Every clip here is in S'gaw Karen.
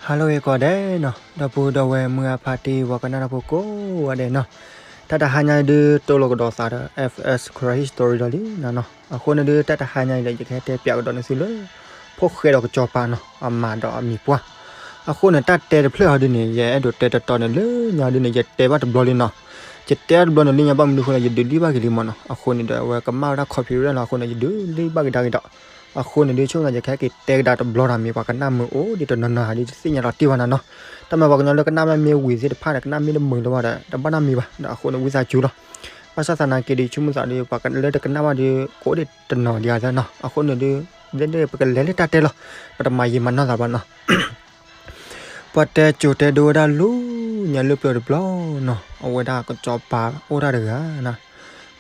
Hello ကိးဂၤဒဲးနီၤ, ဒီပုၢ်ဒီဝဲၢ်မုၢ်အဖါတံၢ် ပှၤကနၣ်တၢ်ဖိကိးဂၤဒဲးနီၤ, တၢ်တဟါညါအံၤဒုး တိၢ်လီၤကဒီးသးဒီး F S Karen History ဒီးလံနီၤနီၤ, အဃိန့ၣ်ဒုး တၢ်တဟါညါအံၤဒီး ယကဟဲတဲပၠးကဒီးန့ၢ်သုလၢ ဖိၣ်ဃဲဒီးကစီၤပၤနီၤ အမၤဒီးအမံၤပှၢ်, အဃိန့ၣ် တၢ်တဲတဖျၢၣ်ဟီဒုးန့ၣ် ယအဲၣ်ဒိးတဲတတီၤန့ၣ်လၢညါဒုးန့ၣ် ယတဲဘၣ်တဘျီလံနီၤ, ယတဲတဘျီန့ၣ်လၢညါဘၣ်မနုၤအဃိလဲၣ် ယဒုးလံဘၣ်က့ၤလံမ့ၢ်နီၤ, အဃိန့ၣ်ဒီး အဝဲကမၣ်ဝဲဒၣ် copyright လီၤ, အဃိန့ၣ် ယဒုးလံဘၣ်က့ၤဒၣ်က့ၤဒီး အဃိန့ၣ်ဒုး ဆိကမိၣ်ယကဟဲက့ၤတဲကဒါတဘျီဒီး မ့ၢ်ပှၤကနၣ်မုာ်အိၣ်ဒံးတနီၤနီၤဒ်တသ့ၣ်ညါလီၤတံၢ်ဘၣ်နၤနီၤ, တၢ်မ့ၢ်ပှၤကညီလၢကနၣ်မ့ၢ်ဝံၤသ့ၣ်တဖၣ်ဒီး ကနၣ်မ့ၢ်တမုာ်လၢၤဘၣ်ဒီး တဘၣ်နီတမံၤဘၣ်ဒီး အဃိန့ၣ် ဝံသးစူၤလီၤ, ဘၣ်ဆၣ်သနာ်က့ဒုး ဆိကမိၣ်သးဒုး ပှၤလၢတကနၣ်ဘၣ်ဒုး ကအိၣ်ဒံးတနီၤဒံးဧါသၢနီၤ, အဃိန့ၣ်ဒုး လၢပကလဲၤလၢတၢ်တဲလီၤ, ပတမၤယံာ်မၤနီၢ်သးဘၣ်နီၤ ပှၤတဲကိၤတဲဒိဝဲဒၣ်လၢညါလၢပျၢၤတဘျီနီၤ, အဝဲဒၣ်ကစီၤပၤအိၣ်တၢ်တဂၤနၤ,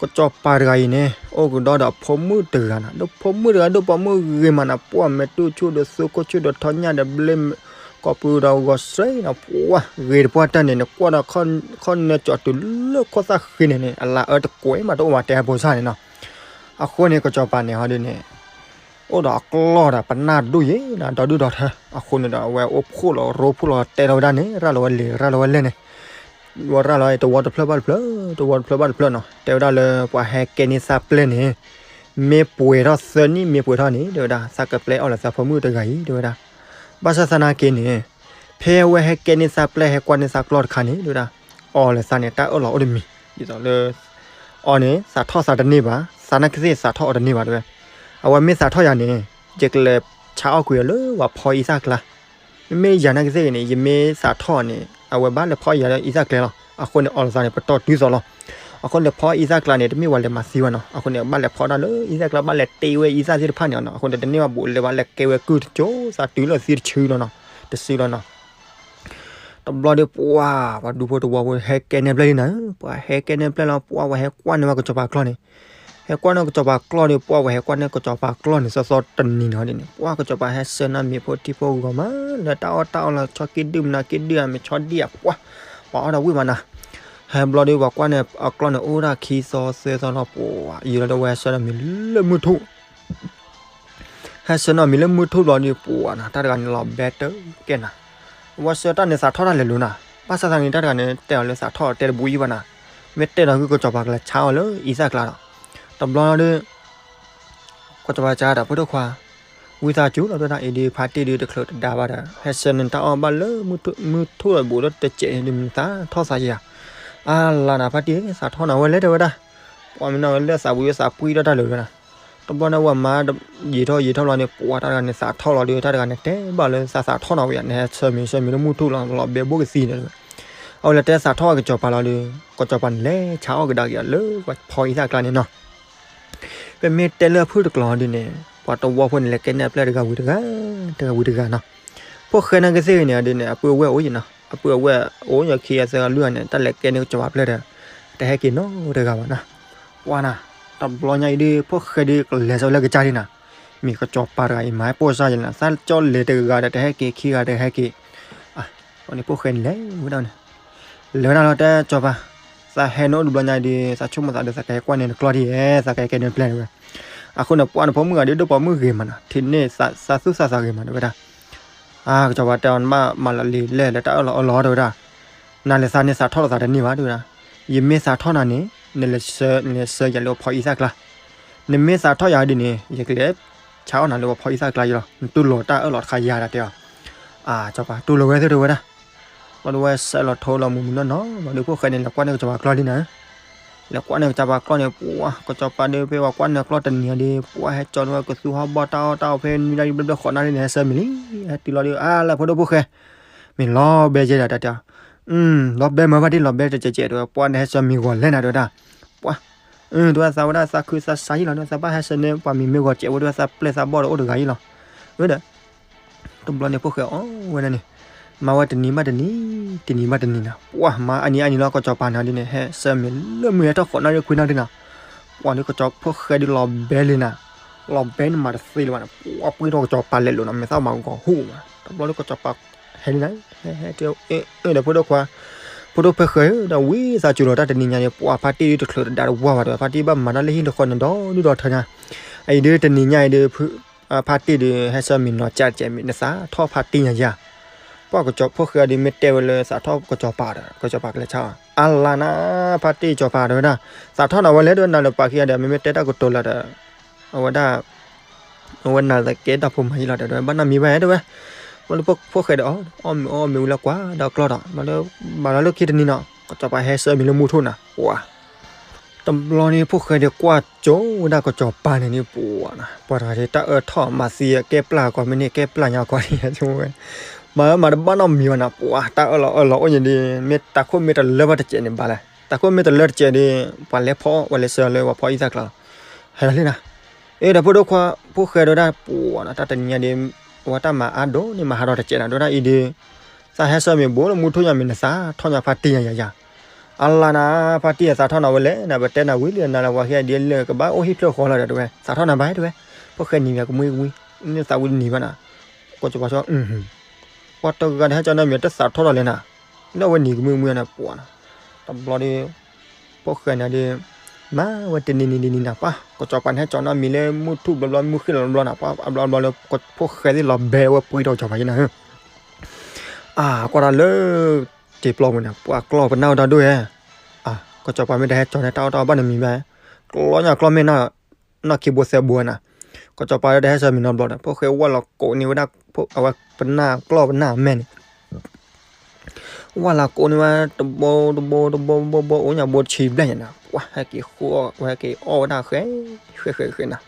ကစီၤပၤတဂၤအံၤန့ၣ် အိၣ်ကဒီးဒီးဖိမုၣ်တဂၤနၤ, ဒီးဖိမုၣ်တဂၤ ဒီးပိာ်မုၣ်ဂ့ၤမးနၤ, ပှၤမဲာ်တူၢ်ဆူၣ်ဒီး သူခိၣ်ဆူၣ်ဒီး ထီညၣ်ဒီး ဘျ့ ကိာ်ပူၤဒီးဂီၤစ့နီၤ, ပှၤဂ့ၤတပှၢ်တၢၢ်န့ၣ် နကွၢ်ဒီးခီၣ်နၢကၠီၤတုၤလၢခိၣ်သၣ်ဃံန့ၣ်န့ၣ် အလၤအၢတကွဲးမးတအိၣ်ဘၣ် တဲဟဲပိစၢ်န့ၣ်နီၤ, အဃိန့ၣ် ကစီၤပၤန့ၣ်ဟီဒုးန့ၣ် အိၣ်ဒီးအကျီၢ်ဒီးပနၢ်ဒိၣ်ယဲနၤ ဒီဒူၣ်ဒီထၢ, အဃိန့ၣ်ဒီး အဝဲအိၣ်ဖှိၣ်လီၤရိဖှိၣ်လီၤတဲလီၤဝဲဒၣ်န့ၣ် ရၣ်လီၤဝဲလံာ် ရၣ်လီၤဝဲလဲၢ်န့ၣ်, ဝဲရၣ်လီၤတဝီတဖျၢၣ်ဘၣ်တဖျၢၣ် တဝီတဖျၢၣ်ဘၣ်တဖျၢၣ်နီၤ, တဲဝဲဒၣ်လၢပှၤဟဲကဲန့ၢ်သးပျဲၢ်န့ၣ် မ့ၢ်ပှဲၤထီၣ်သၢနံၣ် မ့ၢ်ပှဲၤထီၣ်န့ၣ် တဲဝဲဒၣ် သးကပျဲအီၣ်လၢသးဖိမုၣ်တဂၤအံၤ တဲဝဲဒၣ်, ဘၣ်ဆၣ်သနာ်က့န့ၣ် ဖဲအဝဲဟဲကဲန့ၢ်သးပျဲၢ် ဟဲကွၢ်န့ၢ်သးကျီၢ်တခါန့ၣ် တဲဝဲဒၣ် အီၣ်လၢသးန့ၣ် တၢ်အၢၣ်လီၤအိၣ်တမံၤ ဒ်သိးလၢ အီၤန့ၣ် သးထီၣ်သးတန့ၢ်ဘၣ်, သးနာ်က့သ့ၣ်သးထီၣ်အီၤတန့ၢ်ဘၣ်တဲဝဲ, အဝဲမ့ၢ်သးထီၣ်ယၤန့ၣ် ယကလဲၤဆါအီၣ်ကွံာ်အီၤလၢပှၤဖီအံသၣ်ကျါ, မ့မ့ၢ်ယၤနာ်က့သ့ၣ်ဂ့ၤန့ၣ် ယမ့ၢ်သးထီၣ်အီၤန့ၣ် အဝဲဘၣ်လဲၤဖီယၤလၢအံသၣ်ကျါလီၤ, အဃိန့ၣ် အီၣ်လၢသးန့ၣ် ပတီၢ်တုၤသိးလီၤ, အဃိန့ၣ် ဖီအံသၣ်ကျါန့ၣ် တမ့ၢ်ဝဲလဲၤမၤသံဘၣ်နီၤ, အဃိန့ၣ် ဘၣ်လဲၤဖီတၢ်လၢအံသၣ်ကျါ ဘၣ်လဲၤတ့ဝဲအံသၣ်သ့ၣ်တဖၣ်န့ၣ်နီၤ, အဃိန့ၣ် တန့ၢ်ဘၣ်ဘူးလဲၤဘၣ်လဲၤကဲဝဲကုၢ်တကၠိ သးတုၤလၢသံတဆူလီၤနီၤ, တစုလီၤနီၤ တဘျီဒီး ပှၤ ပှၤဒူဖိတဝီဖိဟဲကဲန့ၢ်ပျဲၢ်လံနၤ, ပှၤဟဲကဲန့ၢ်ပျဲၢ်လီၤ ပှၤဝဲဟဲကွၢ်န့ၢ်ဝဲကစီၤပၤကျီၢ်န့ၣ်, ဟဲကွၢ်န့ၢ်ကစီၤပၤကျီၢ်ဒီး ပှၤဝဲဟဲကွၢ်န့ၢ်ကစီၤပၤကျီၢ်န့ၣ် သီသီတနံၤနီၤဒ်န့ၣ် ပှၤကစီၤပၤဟဲဆှၢနၤမ့ၤဖိထံဖိဂီၤမး လၢတၢ်အီၣ်တၢ်အီလီၤ ဆီက့ဒုၣ်မနၤက့ဒုၣ်ဧါ မ့ၤဆီဒံၣ်ဧါ ပှၤ ပှၤအီၣ်ဒီးဝံၣ်မးနၤ, ဟဲဘျီဒီး ပှၤကွၢ်န့ၢ်အကျီၢ်န့ၣ် အိၣ်ဒၣ်ခံသီသၢသီလီၤ ပှၤ ယံာ်လီၤဒီး ဝဲဟဲဆှၢနၤမ့ၤလၢမုၢ်ထူၣ် ဟဲဆှၢနၤမ့ၤလၢမုၢ်ထူၣ်ဘျီဒီး ပှၤနၤ တၢ်တဂၤန့ၣ်လီၤဘဲတကဲနၤ, ဝဲဆှၢတၢ်န့ၣ်သးထီၣ်တၢ်လဲၤလိၤနၤ, ဘၣ်ဆၣ်သနာ်က့ တၢ်တဂၤန့ၣ် တဲအီၤလၢသးထီၣ်တဲတဘူးယံာ်ဘၣ်နၤ, မ့ၢ်တဲဒီးဂုၢ်ကစီၤပၤကလဲၤဆါအီၤလၢအံသၣ်ကျါဒီး, တဘျီဒီး ကစီၤပၤကဒီး ဖိဒိၣ်ခွါ ဝံသးစူၤလီၤ တဲဒၣ်အံၤဒုး ဖါတံၢ်ဒုးတချုးတဒါဘၣ်ဒီး ဟဲဆှၢန့ၢ်တၢ်အီၣ်ဘၣ်လၢမုၢ်ထူၣ်ဒီးဘူးဒီးတစဲးန့ၣ်ဒုး မ့ၢ်သးထီၣ်သးယံာ်ဧါ, အါလါနၤ ဖါတံၢ် သးထီၣ်နၤဝဲလဲၣ် တဲဝဲဒၣ်, ပှၤမ့ၢ်နီၢ်ဝဲလၢသးဝံၤသးပှံၢ်ထီၣ်တၢ်လၢာ်ဝဲနၤ, တဘျီန့ၣ် ဝဲမၤ ယံာ်ထီၣ်ယံာ်ထီၣ်ဘျီန့ၣ် ပှၤတၢ်တဂၤန့ၣ်သးထီၣ်လီၤဒီး တၢ်တဂၤန့ၣ်တဲဘၣ်လၢသးသးထီၣ်နၤဝဲယါ နဟဲဆှၢမ့ၤဆှၢမ့ၤလၢမုၢ်ထူၣ်လီၤ လီၤဘဲဘိကသံန့ၣ်, အဝဲလဲၤတဲသးထီၣ်ကစီၤပၤလီၤဒီး ကစီၤပၤန့ၣ်လဲၤဆါအီၣ်ကဒါက့ၤအီၤလၢပှၤဖီအံသၣ်ကျါန့ၣ်နီၤ ပမ့ၢ်တဲလၢအဖုၣ်တကျိၤဒ်န့ၣ် ပှၤတဝီဖိန့ၣ် လဲၤကဲန့ၢ်အပျဲၢ်တဂၤဝံၤတဂၤ, တဂၤဝံၤတဂၤနီၤ. ဖိၣ်ဃဲနာ်က့သ့ၣ်ဂ့ၤန့ၣ်ဒ်န့ၣ် အပုၢ်အဝဲၢ်အိၣ်ယံၤနီၤ, အပုၢ်အဝဲၢ်အိၣ်ယံၤခံဂၤသၢဂၤလွံၢ်ဂၤန့ၣ် တၢ်လဲၤကဲန့ၢ်ကစီၤပၤပျဲၢ်ဒီး တဟဲက့ၤနီတဂၤဘၣ်နီၤ. ပှၤနၤ, တဘျီညါအံၤဒ် ဖိၣ်ဃဲဒ်ကလဲၤစီလၢကစၢ်ဒ်နၤ, မ့ၢ်ကစီၤပၤတဂၤအံၤမၤပိာ်စၢ်ယဲလီၤ, သးကၠီလဲၤတဂၤဒီးတဟဲက့ၤ ခံဂၤတဟဲက့ၤ, အန့ၣ်ဖိၣ်ဃဲန့ၣ်လဲၤဝဲဒၣ်န့ၣ် လဲၤဝဲဒၣ်လီၤ တဲကစီၤပၤ, သးဟဲနအိၣ်တဘျီညါဒ် သးဆိကမိၣ်သးဒီး သးကဟဲကွၢ်န့ၢ်နကျီၢ်ဒ်ဧဲ, သးကဟဲကဲန့ၢ်ပျဲၢ်န့ၣ်ဝဲ. အဃိန့ၣ် ပှၤန့ၣ်ဖိမုၣ်ဂၤဒ် ဒိၣ်ပိာ်မုၣ်ဂ့ၤမးနီၤ, ထံၣ်န့ၢ်သးသူၣ်သးသးဂ့ၤမး တဲဝဲဒၣ်. အါ ကစီၤပၤတဲအီၤ နဘၣ်မၤလီၤလံာ်လဲၣ် လၢတၢ်အၢၣ်လီၤအီလီၤ တဲဝဲဒၣ်. နၤလဲၤသးန့ၣ်သးထီၣ်လီၤသးတန့ၢ်ဘၣ် တဲဝဲဒၣ်. ယမ့ၢ်သးထီၣ်နၤန့ၣ် နလဲၤဆှၢယၤလၢပှၤဖီအံသၣ်ကျါ, နမ့ၢ်သးထီၣ်ယၤဒ်န့ၣ် ယကလဲၤဆါအီၣ်နၤလၢပှၤဖီအံသၣ်ကျါယလီၤ, နတူၢ်လိာ်တၢ်အၢၣ်လီၤတခါယၤဒၣ်တဲအီၤ. အါ ကစီၤပၤတူၢ်လိာ်ဝဲသ့ၣ်တဲဝဲဒၣ်. ဘၣ်ဒီးဝဲစဲးလီၤထိလီၤမုၢ်မုၢ်နီၢ်နီၢ် ဘၣ်ဒီးဖိၣ်ဃဲန့ၣ် လဲၤကွၢ်န့ၢ်ကစီၤပၤကျီၢ်လံနၤ. လဲၤကွၢ်န့ၢ်ကစီၤပၤကျီၢ်န့ၣ် ပှၤ ကစီၤပၤဒီး ဖဲပှၤကွၢ်န့ၢ်ကျီၢ်တနံၤအံၤဒီး ပှၤဟဲကၠီၤဝဲကသူဟီၣ်ဘီၣ်တၢ်အီၣ်တၢ်အီဖဲနွံဒၣ်ဘျဲၣ်ဘျဲၣ်ဃိးနၣ်ရံၣ်န့ၣ် ဟဲဆှၢမ့ၤလံ. ဟဲတုၤလီၤဒီး အါ လၢဖိဒိၣ်ဖိၣ်ဃဲ မ့ၢ်လီၤဘဲယဲဒၣ်တၢ်တဲအီၤ. လီၤဘဲမၤဘၣ်ဒ်လီၤဘဲတစဲးစဲးတဲဝဲ ပှၤနဟဲဆှၢမ့ၤဂီၤလဲၣ်နၤတဲဝဲဒၣ်. ပှၤ တဲဝဲသးဝဲဒၣ်သးခုသးစါယံလီၤ တဲဝဲသးဘၣ်ဟဲဆှၢန့ၢ်ပှၤမ့ၤမ့ၢ်ဂီၤစဲးဝဲ တဲဝဲသးပျဲၢ်သးဘီၣ်ဒီးအိၣ်တဂၤယံလီၤ. ဝဲဒီး တဘျီန့ၣ် ဖိၣ်ဃဲအီၣ်ဝဲဒၣ်န့ၣ် မၤဝဲတနံၤဘၣ်တနံၤ တနံၤဘၣ်တနံၤနၤ ပှၤမၤအနံၤအနံၤလီၤ ကစီၤပၤနၤဒ်န့ၣ် ဟဲဆှၢမ့ၤလၢမုၢ်ဟဲထီၣ်ဃိးနၣ်ရံၣ်ခွံနၣ်ရံၣ်နၤ. ပှၤဒ်ကစီၤဖိၣ်ဃဲဒ်လီၤဘဲလံနၤ, လီၤဘဲန့ၣ်မၤတသ့လၢၤဘၣ်န့ၣ် ပှၤပှ့ၤထီၣ်ကစီၤပၤလဲၤလိာ်နီၤ မ့ၢ်သးမၤဂီၤဟူၣ်မး တဘျီဒ်ကစီၤပၤ ဟဲလံနၤ, ဟဲ ဟဲ ဒီးဖိဒိၣ်ခွါ, ဖိဒိၣ်ဖိၣ်ဃဲဧၢ ဒီးဝံသးစူၤလီၤ တၢ်တနံၤညါန့ၣ် ပှၤဖါတံၢ်ဒ်တချုးတဒါတဝါဘၣ်ဒီး ဖါတံၢ်ဘၣ်မၤတၢ်လၢဟံၣ်လၢဃီန့ၣ်ဒီဒူၣ်ဒီထၢညါ, အအံၤဒ်တနံၤညါအံၤဒ် ဖါတံၢ်ဒ်ဟဲဆှၢမ့ၤနီၤကၠးတကဲးမ့ၢ်နသးထီၣ်ဖါတံၢ်ညါယၤ, ပှၢ်ကစီၤ ဖိၣ်ဃဲအံၤဒ်မ့ၢ်တဲဝဲလၢသးထီၣ်ကစီၤပၤဒီး ကစီၤပၤကလဲၤဆါအီၤ အါလါနၤ ဖါတံၢ်ကစီၤပၤတဲဝဲဒၣ်, သးထီၣ်နၤဝဲလဲၣ် တဲဝဲ နၤလၢပှၤခံဂၤဒီး မ့မ့ၢ်တဲတၢ်ကတိၤလၢာ်ဒီး အဝဲဒၣ် အဝဲနၤလၢကဲတၢ်ဖိမၤယံၤလီၤဒီး ဘၣ်နီၢ်မံၤဘၣ်တဲဝဲ, ဘျီလၢဖိၣ်ဃဲဒီး အီၣ်မ့ၤအီၣ်မ့ၤဝံၤလၢကွၢ်ဒီးကျီၢ်ဒီး ဘျီလၢ ဘၣ်လီၤလၢခံတနံၤနီၤ ကစီၤပၤဟဲဆှၢမ့ၤလၢမူထူၣ်နၤ ပှၤ တဘျီန့ၣ် ဖိၣ်ဃဲဒီးကွၢ်ကၠိဝဲဒၣ်ကစီၤပၤန့ၣ်န့ၣ် ပှၤနၤ ပှၤတဂၤဒီးတၢ်အၢၣ်ထီၣ်မၤသံ ကဲပျၢ်ကီမ့ၢ်န့ၣ် ကဲပျၢ်ညါကီန့ၣ် ဝဲ မၤမၤတဘၣ်နီတမံၤဘၣ်နၤ ပှၤတၢ်အၢၣ်လီၤအၢၣ်လီၤအိၣ်ညါဒီး မ့ၢ်တၢ်ခိၣ်မ့ၢ်တလၢဘၣ်တစဲးန့ၣ်ဘၣ်လဲၣ် တၢ်ခိၣ်မ့ၢ်တလၢတစဲးဒီး ပှၤလဲၤဖီၣ် ပှၤလဲၤဆှၢလၢပှၤဖီၣ်အံသၣ်ကျါလီၤ ဟဲလီၤလံနၤ အ့ဒီးဖိဒိၣ်ခွါ ဖိၣ်ဃဲဒီးဝဲဒၣ် ပှၤနၤ တၢ်တနံၤညါဒီး အဝဲတၢ်မၤအါဒိၣ်န့ၣ် မၤဟးထီၣ်တစဲးနၤ ဒီးဝဲဒၣ်အံၤဒီး သးဟဲဆှၢမ့ၤဘိလၢမူထူၣ်ညါမ့ၢ်နသးထီၣ်ညါဖါတံၢ်ညါယၤယၤ အါလါနၤ ဖါတံၢ်သးထီၣ်နၤဝဲလဲၣ် နၤပတဲနၤဝံၤလံ နၤလၢပှၤခံဂၤဒ်လဲၣ် ကဘၣ်အိၣ်ဟံၣ်ဖျၢၣ်ဃီလီၤဒီးတဲဝဲ သးထီၣ်နၤဘၣ်တဲဝဲ ဖိၣ်ဃဲနံၤမ့ၢ်ကမှံကမှံ နသးဝံၤတနံၤဘၣ်နၤ ကစီၤပၤဆိ ပှၤတဂၤဒီးဟဲကၠီနီတမံၤ တသးထီၣ်ထီၣ်လဲၣ်နၤ လၢအဝဲနံၤကမှံကမှံနၤ ပှၤနၤ တဘျီဒီး ဖိၣ်ဃဲန့ၣ်ဒီး မၤဝဲတနံၤနံၤတနံၤနၤ ပှၤ ကစီၤပၤန့ၣ်ဟဲကၠီနီတမံၤလၢမူထူၣ် ဘျီဘျီမူဃ့ၢ်လီၤဘျီနၤ ပှၤအဘျီဘျီလၢ ဖိၣ်ဃဲသ့ၣ်လီၤဘဲဝဲပှ့ၤဒီးကစီၤပၤယဲနၤ အါ ကွၢ်တၢ်လၢ တ့ပျီပူၤန့ၣ် ပှၤကျီၢ်ပနၢ်ဝဲဒၣ်ဒိၣ်ဧါ အါ ကစီၤပၤမ့ၢ်တဟဲကၠီန့ၣ် တၢ်အီၣ်တၢ်အီဘၣ်နမံၤဘၣ် ကျီၢ်ညါကျီၢ်မ့ၢ်နီၢ်ခံဘိသၢဘိနၤ ကစီၤပၤဒီးတဟဲဆှၢမ့ၤနီတဘျီဒီး ဖိၣ်ဃဲဝဲလီၤကိးန့ၢ်ဝဲဒၣ် အဝဲပနၢ်ကျီၢ်ပနၢ်အမဲာ်န့ၣ် ဝဲလီၤကိးန့ၢ်ဝဲ တဘိတဘိတဘိဘိဘိ အိၣ်ညါဘိတဆံဘျဲၣ်ညါနၤ ပှၤဟဲက့ၤဃိ ဟဲက့ၤအီၣ်ဝဲဒၣ်ဃဲ ဃဲဃဲဃဲနၤ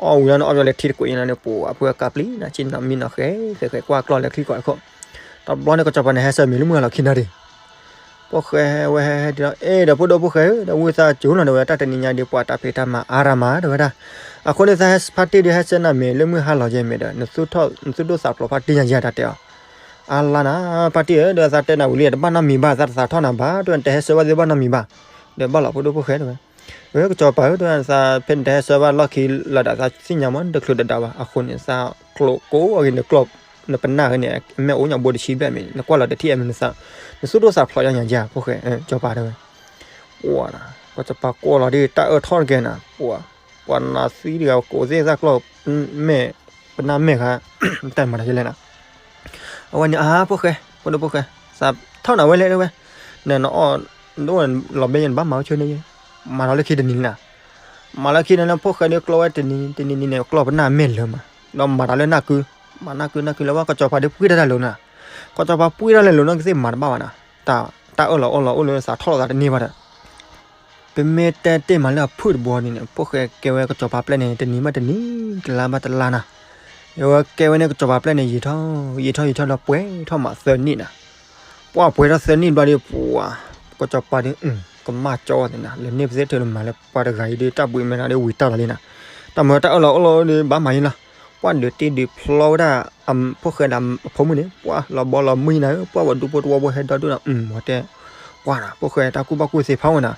အီၣ်ဝံၤလီၤန့ၣ် အီၣ်ဝံၤလၢထံတကွံာ်ညါန့ၣ် ပှၤအဖိအကါပျံၤနၤ ဆ့ၣ်နီၤမံနီၤဃဲ ဃဲဃဲကွၢ်ကျီၢ်လၢချံကွၢ်တခိၣ် တဘျီန့ၣ် ကစီၤပၤန့ၣ်ဟဲဆှၢမ့ၤလၢမုၢ်ဟါလီၤခံနၣ်ရံၣ် ဖိၣ်ဃဲဝဲဟဲဟဲဒ်လီၤ အဲၣ်ဒီး ဖိဒိၣ်ဖိၣ်ဃဲဧၢ ဒီးဝံသးစူၤလီၤ တဲဝဲ တၢ်တနံၤညါဒီး ပှၤတၢ်ဖံးတၢ်မၤအါရၤမး တဲဝဲဒၣ် အဃိန့ၣ် သးဟဲဖါတံၢ်ဒီး ဟဲဆှၢနၤမ့ၤလၢမုၢ်ဟါလီၤယဲမ့ၢ်ဒီး နသူၣ်ဒိၣ်သးဖျိးဖါတံၢ်ညါယဲတၢ်တဲအီၤ အါလါနၤ ဖါတံၢ်ဧၢ ဒီးသးတဲနၤဝံၤလံ တဘၣ်နီတမံၤဘၣ် သးတသးထီၣ်နၤဘၣ် တဲဝဲ နတဟဲဆှၢဘၣ်သ့ၣ်တဘၣ်နီတမံၤဘၣ် ဒီးဘၣ်လီၤ ဖိဒိၣ်ဖိၣ်ဃဲတဲဝဲ အၢ ကစီၤပၤဧၢ တဲဝဲ သးဖဲနတဟဲဆှၢဘၣ်လီၢ်ခံလၢာ်ဒီး သးသ့ၣ်ညါမး နတချုးတဒါဘၣ် အဃိန့ၣ် သးကျိးကိးအဂ့ၤ နကျီၢ် နပနၢ်ဂ့ၤန့ၣ် အမဲာ်အိၣ်ညါဘိတဆံဘျဲၣ်မ့ၢ် နကွၢ်လီၤတထံၣ်အမ့ၢ်နသး နသူၣ်ဒိၣ်သးဖျိးညါယဲ ဖိၣ်ဃဲ ကစီၤပၤတဲဝဲ ပှၤနၤ ကစီၤပၤကွၢ်လီၤဒီး တၢ်အၢၣ်ထီၣ်တကဲနၤ ပှၤ ပှၤနၤသံတဂၤ ကိးသ့ၣ်သၣ်ကျီၢ် မဲာ် ပနၢ်မဲာ်ခါ တၢ်မၤတၢ်ယဲလဲၣ်နၤ အဝဲန့ၣ် အါ ဖိၣ်ဃဲ ဖိဒိၣ်ဖိၣ်ဃဲ သးထီၣ်နၤဝဲလဲၣ်တဲဝဲ နနအီၣ် နအိၣ်လီၤဘဲယဲ နဘၣ်မၤဝဲဆိန့ၣ်ယဲ မၤလီၤလၢခံတနံၤလံနၤ မၤလီၤခံန့ၣ်လၢ ဖိၣ်ဃဲဒီးကျီၢ်ဝဲတနံၤ တနံၤနံၤန့ၣ် ကျီၢ်ပနၢ်မဲာ်လၢာ်မး ဒီးမၤတၢ်လၢနၢ်ကု မၤနၢ်ကုနၢ်ကုလၢဝဲ ကစီၤပၤဒီးပှ့ၤတၢ်တၢ်လိၤနၤ ကစီၤပၤပှ့ၤတၢ်လဲၤလိၤနီၢ်ကသ့ၣ်မၤတဘၣ်ဘၣ်နၤ တၢ် တၢ်အၢၣ်လီၤအီလီၤအိၣ်လၢသးထီၣ်လီၤသးတန့ၢ်ဘၣ်ဒီး ပမ့ၢ်တဲတ့ၢ်မးလၢအဖုၣ်တဘိန့ၣ် ဖိၣ်ဃဲကဲဝဲကစီၤပၤပျဲၢ်န့ၣ် တနံၤဘၣ်တနံၤ တလါဘၣ်တလါနၤ အဝဲကဲဝဲန့ၣ် ကစီၤပၤပျဲၢ်န့ၣ် ယံာ်ထီၣ် ယံာ်ထီၣ်ယံာ်ထီၣ်ဒီး ပှဲၤထီၣ်မးသၢနံၣ်နၤ ပှၤပှဲၤထီၣ်သၢနံၣ်ဘျီဒီး ပှၤ ကစီၤပၤဒီး ကမၣ်ကၠီဝဲသ့ၣ်နၤ လဲၤန့ၢ်ပသ့ၣ်ထုးလၢမၤလၢပှၤတဂၤအံၤဒီး တၢ်ဘှံးမဲာ်နၤဒီးဝံၤတၢ်လီၤလံနၤ တၢ်မၤတၢ်အၢၣ်လီၤအီလီၤဒီး ဘၣ်မၤယံၤလီၤ ပှၤဒုးတ့ဒုးဖျီဝဲဒၣ် ဖိၣ်ဃဲဒီးအဖိမုၣ်န့ၣ် ပှၤလီၤဘီလီၤမုၢ်နၤဧၢ ပှၤဝဲဒူဖိတဝီဖိဟဲဒီဒူၣ်နၤ အဝဲတဲ ပှၤနၤ ဖိၣ်ဃဲ တၢ်ကူၣ်ဘၣ်ကူၣ်သ့ဖးဝဲနၤ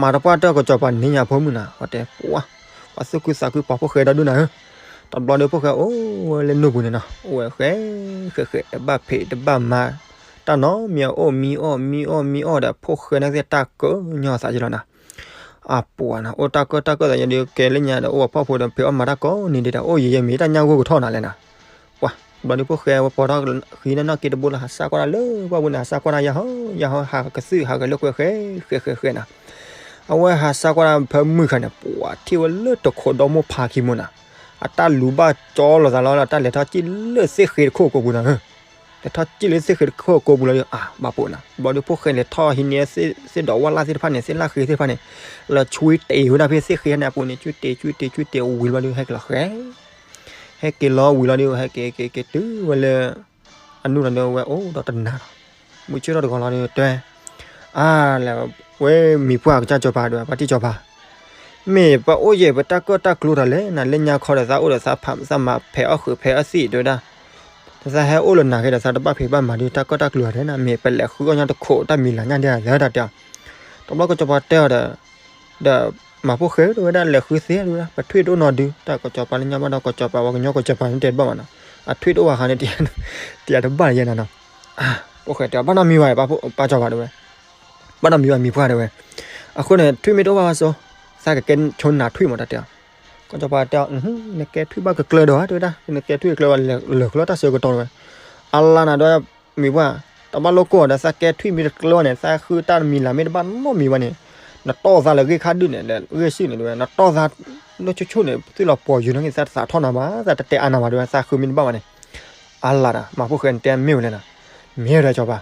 မၤတပှၢ်တၢၢ်ကစီၤပၤန့ၢ်ညါအဖိမုၣ်နၤ အဝဲတဲ ပှၤ ပှၤသူၣ်ခုသးခုပှၤဖိၣ်ဃဲဒီဒူၣ်နၤဧၢ တဘျီဒီးဖိၣ်ဃဲအိၣ်ဝဲလၢနူၢ်ပူၤန့ၣ်နီၤ အိၣ်ဝဲဃဲ ဃဲဃဲ တဘၣ်ဖံးတဘၣ်မၤ တၢ်နီတမံၤ အိၣ်မံအီၣ်မံအီၣ်မံအီၣ်ဒီး ဖိၣ်ဃဲန့ၣ်သ့ၣ်တၢ်ကၢညီသးယဲလီၤနၤ အပှၤနၤ အိၣ်တၢ်ကၢၢ်တၢ်ကၢၢ်သးယဲဒီး ကဲလၢညါဒီး အိၣ်ဝဲဖှီၣ်ဖိဒီးဖံးအီၣ်မၤတၢ်ကိးနံၤဒဲးဒီး အိၣ်ယံာ်ယဲမ့ၢ်တၢ်ညၣ်ဂိၢ်ကထီၣ်နၤလဲၣ်နၤ ပှၤ ဘျီဒီးဖိၣ်ဃဲဝဲပိာ်ထီၣ်ဃံန့ၣ်နီၢ်က့တဘိလၢ ဟးစၢ်ကွၢ်တၢ်လၢပှၢ်ပူၤန့ၣ် ဟးစၢ်ကွၢ်တၢ်ယၤဟီ ယၤဟီ ဟးကသုၣ်ဟးဂဲၤလၢကွဲဃဲ ဃဲဃဲဃဲနၤ အဝဲဟးစၢ်ကွၢ်တၢ်ဖဲမုၢ်ခါန့ၣ် ပှၤထံၣ်ဝဲလၢတခိးဒီမိၢ်ဖးခံမူနၤ အတၢ်လူၤဘၣ်ကၠီလိာ်သးလီၤ တၢ်လဲၤထီၣ်စံၣ်လၢသ့ၣ်ဃ့တခိၣ်ကိးပူၤနၤ လဲၤထီၣ်စံၣ်လၢသ့ၣ်ဃ့တခိၣ်ကိးပူၤလီၤဒီး အါ ဘၣ်ပိာ်နၤ ဘျီဒီးဖိၣ်ဃဲလဲၤထီၣ်ဟံးန့ၢ်သ့ၣ်ဒီးဝၣ်လၢ်သ့ၣ်တဖၣ်န့ၣ် သ့ၣ်လၢ်ဃ့သ့ၣ်တဖၣ်န့ၣ် လၢဆွံတ့ၢ်ဝဲဒၣ်ဖဲသ့ၣ်ဃ့န့ၣ်အပူၤန့ၣ် ဆွံတ့ၢ်ဆွံတ့ၢ်ဆွံတ့ၢ်ဝံၤဘျီဒီး ဟဲက့ၤလီၤဃဲ ဟဲက့ၤလီၤဝံၤလီၤဒီး ဟဲက့ၤက့ၤက့ၤတုၤဝဲလၢ အနုာ်လီၤဒီးဝဲအိၣ်ဒီးတနၤလီၤ မုၢ်ဆ့ၣ်ထီၣ်တဂီၤလီၤဒီးတဲ အါ လဲၤ ဝဲမံၤပှၢ်ကစၢ်စီၤပၤဒီး ပှၤထံၣ်စီၤပၤ မ့ၢ်ပအိၣ်ယဲၢ်ပတၢ်ကၢၣ်တၢ်ကျူတၢ်လဲၣ်နၤ လၢညါခီဒီးသးအိၣ်ဒီးသးဖးသးမၤဖဲးအီၣ်ဃုာ်ဖဲးအီၣ်သံးတဲဝဲဒၣ် သးဟဲအိၣ်လၢနၤဃဲဒီးသးတဘၣ်ဖံးဘၣ်မၤဒုး တၢ်ကၢၣ်တၢ်ကျူတၢ်လဲၣ်နၤ မ့ၢ်ပလဲၤဃုအီၣ်ညါတခိးတၢ်မံၤလၤညါဒ်လဲၣ်တၢ်တဲအီၤ တဘျီကစီၤပၤတဲအီၤဒီး ဒီးမၤဖိၣ်ဃဲတဲဝဲဒၣ် လဲၤဃုသ့တဲဝဲဒၣ် ပထွံၣ်တအိၣ်နီတဒု တၢ်ကစီၤပၤလၢညါဘၣ်ဒီးကစီၤပၤဝဲကညီကစီၤပၤန့ၣ်တဲတဘၣ်ဘၣ်နီၤ အထွံၣ်တအိၣ်ဘၣ်ဃါန့ၣ် တယၤတဘၣ်ယဲနၤနီၤ ဖိၣ်ဃဲတဲအီၤ ဘၣ်နီတမံၤဘၣ် ပၢ်စီၤပၤတဲဝဲ ဘၣ်နီတမံၤဘၣ်မံၤပှၢ်တဲဝဲ အဃိန့ၣ် ထွံၣ်မ့ၢ်တအိၣ်ဘၣ်ဘၣ်စိ သးကကဲဆိနၤထွံၣ်မးတၢ်တဲအီၤ ကစီၤပၤတဲအီၤ နကဲထွံၣ်ဘၣ်ကကျၢၤဒီးတဲဝဲဒၣ် နကဲထွံၣ်ကကျၢၤဘၣ် လၢာ်ကျၢၤတၢ်ဆၢကတီၢ်တဲဝဲ အလါနၤဒီး မံၤပှၢ်, တဘၣ်လိၣ်ကိၢ်ဒီး သးကဲထွံၣ်မ့ၢ်တကျၢၤန့ၣ် သးဃုတၢ်မံၤလၢ်မ့ၢ်တဘၣ်နီတမံၤဘၣ်န့ၣ်, နတီၢ်သးလၢဂ့ၢ်ခါဒုၣ်န့ၣ် လၢဂ့ၢ်စုၣ်န့ၣ်တဝဲ, နတီၢ်သးလၢဆိဆိၣ်န့ၣ် သုလီၤပှီၤယုာ်နီၣ်ဂံၢ် သးသးထီၣ်နၤဘၣ်, သးတတဲအါနၤဘၣ်တဝဲ, သးဃုမ့ၢ်တဘၣ်ဘၣ်န့ၣ်, အါလၢ်ဒီး မၤဖိၣ်ဃဲန့ၣ်တဲမ့ၢ်ဝဲလဲၣ်နီၤ, မ့ၢ်ဒီးကၠီၤပ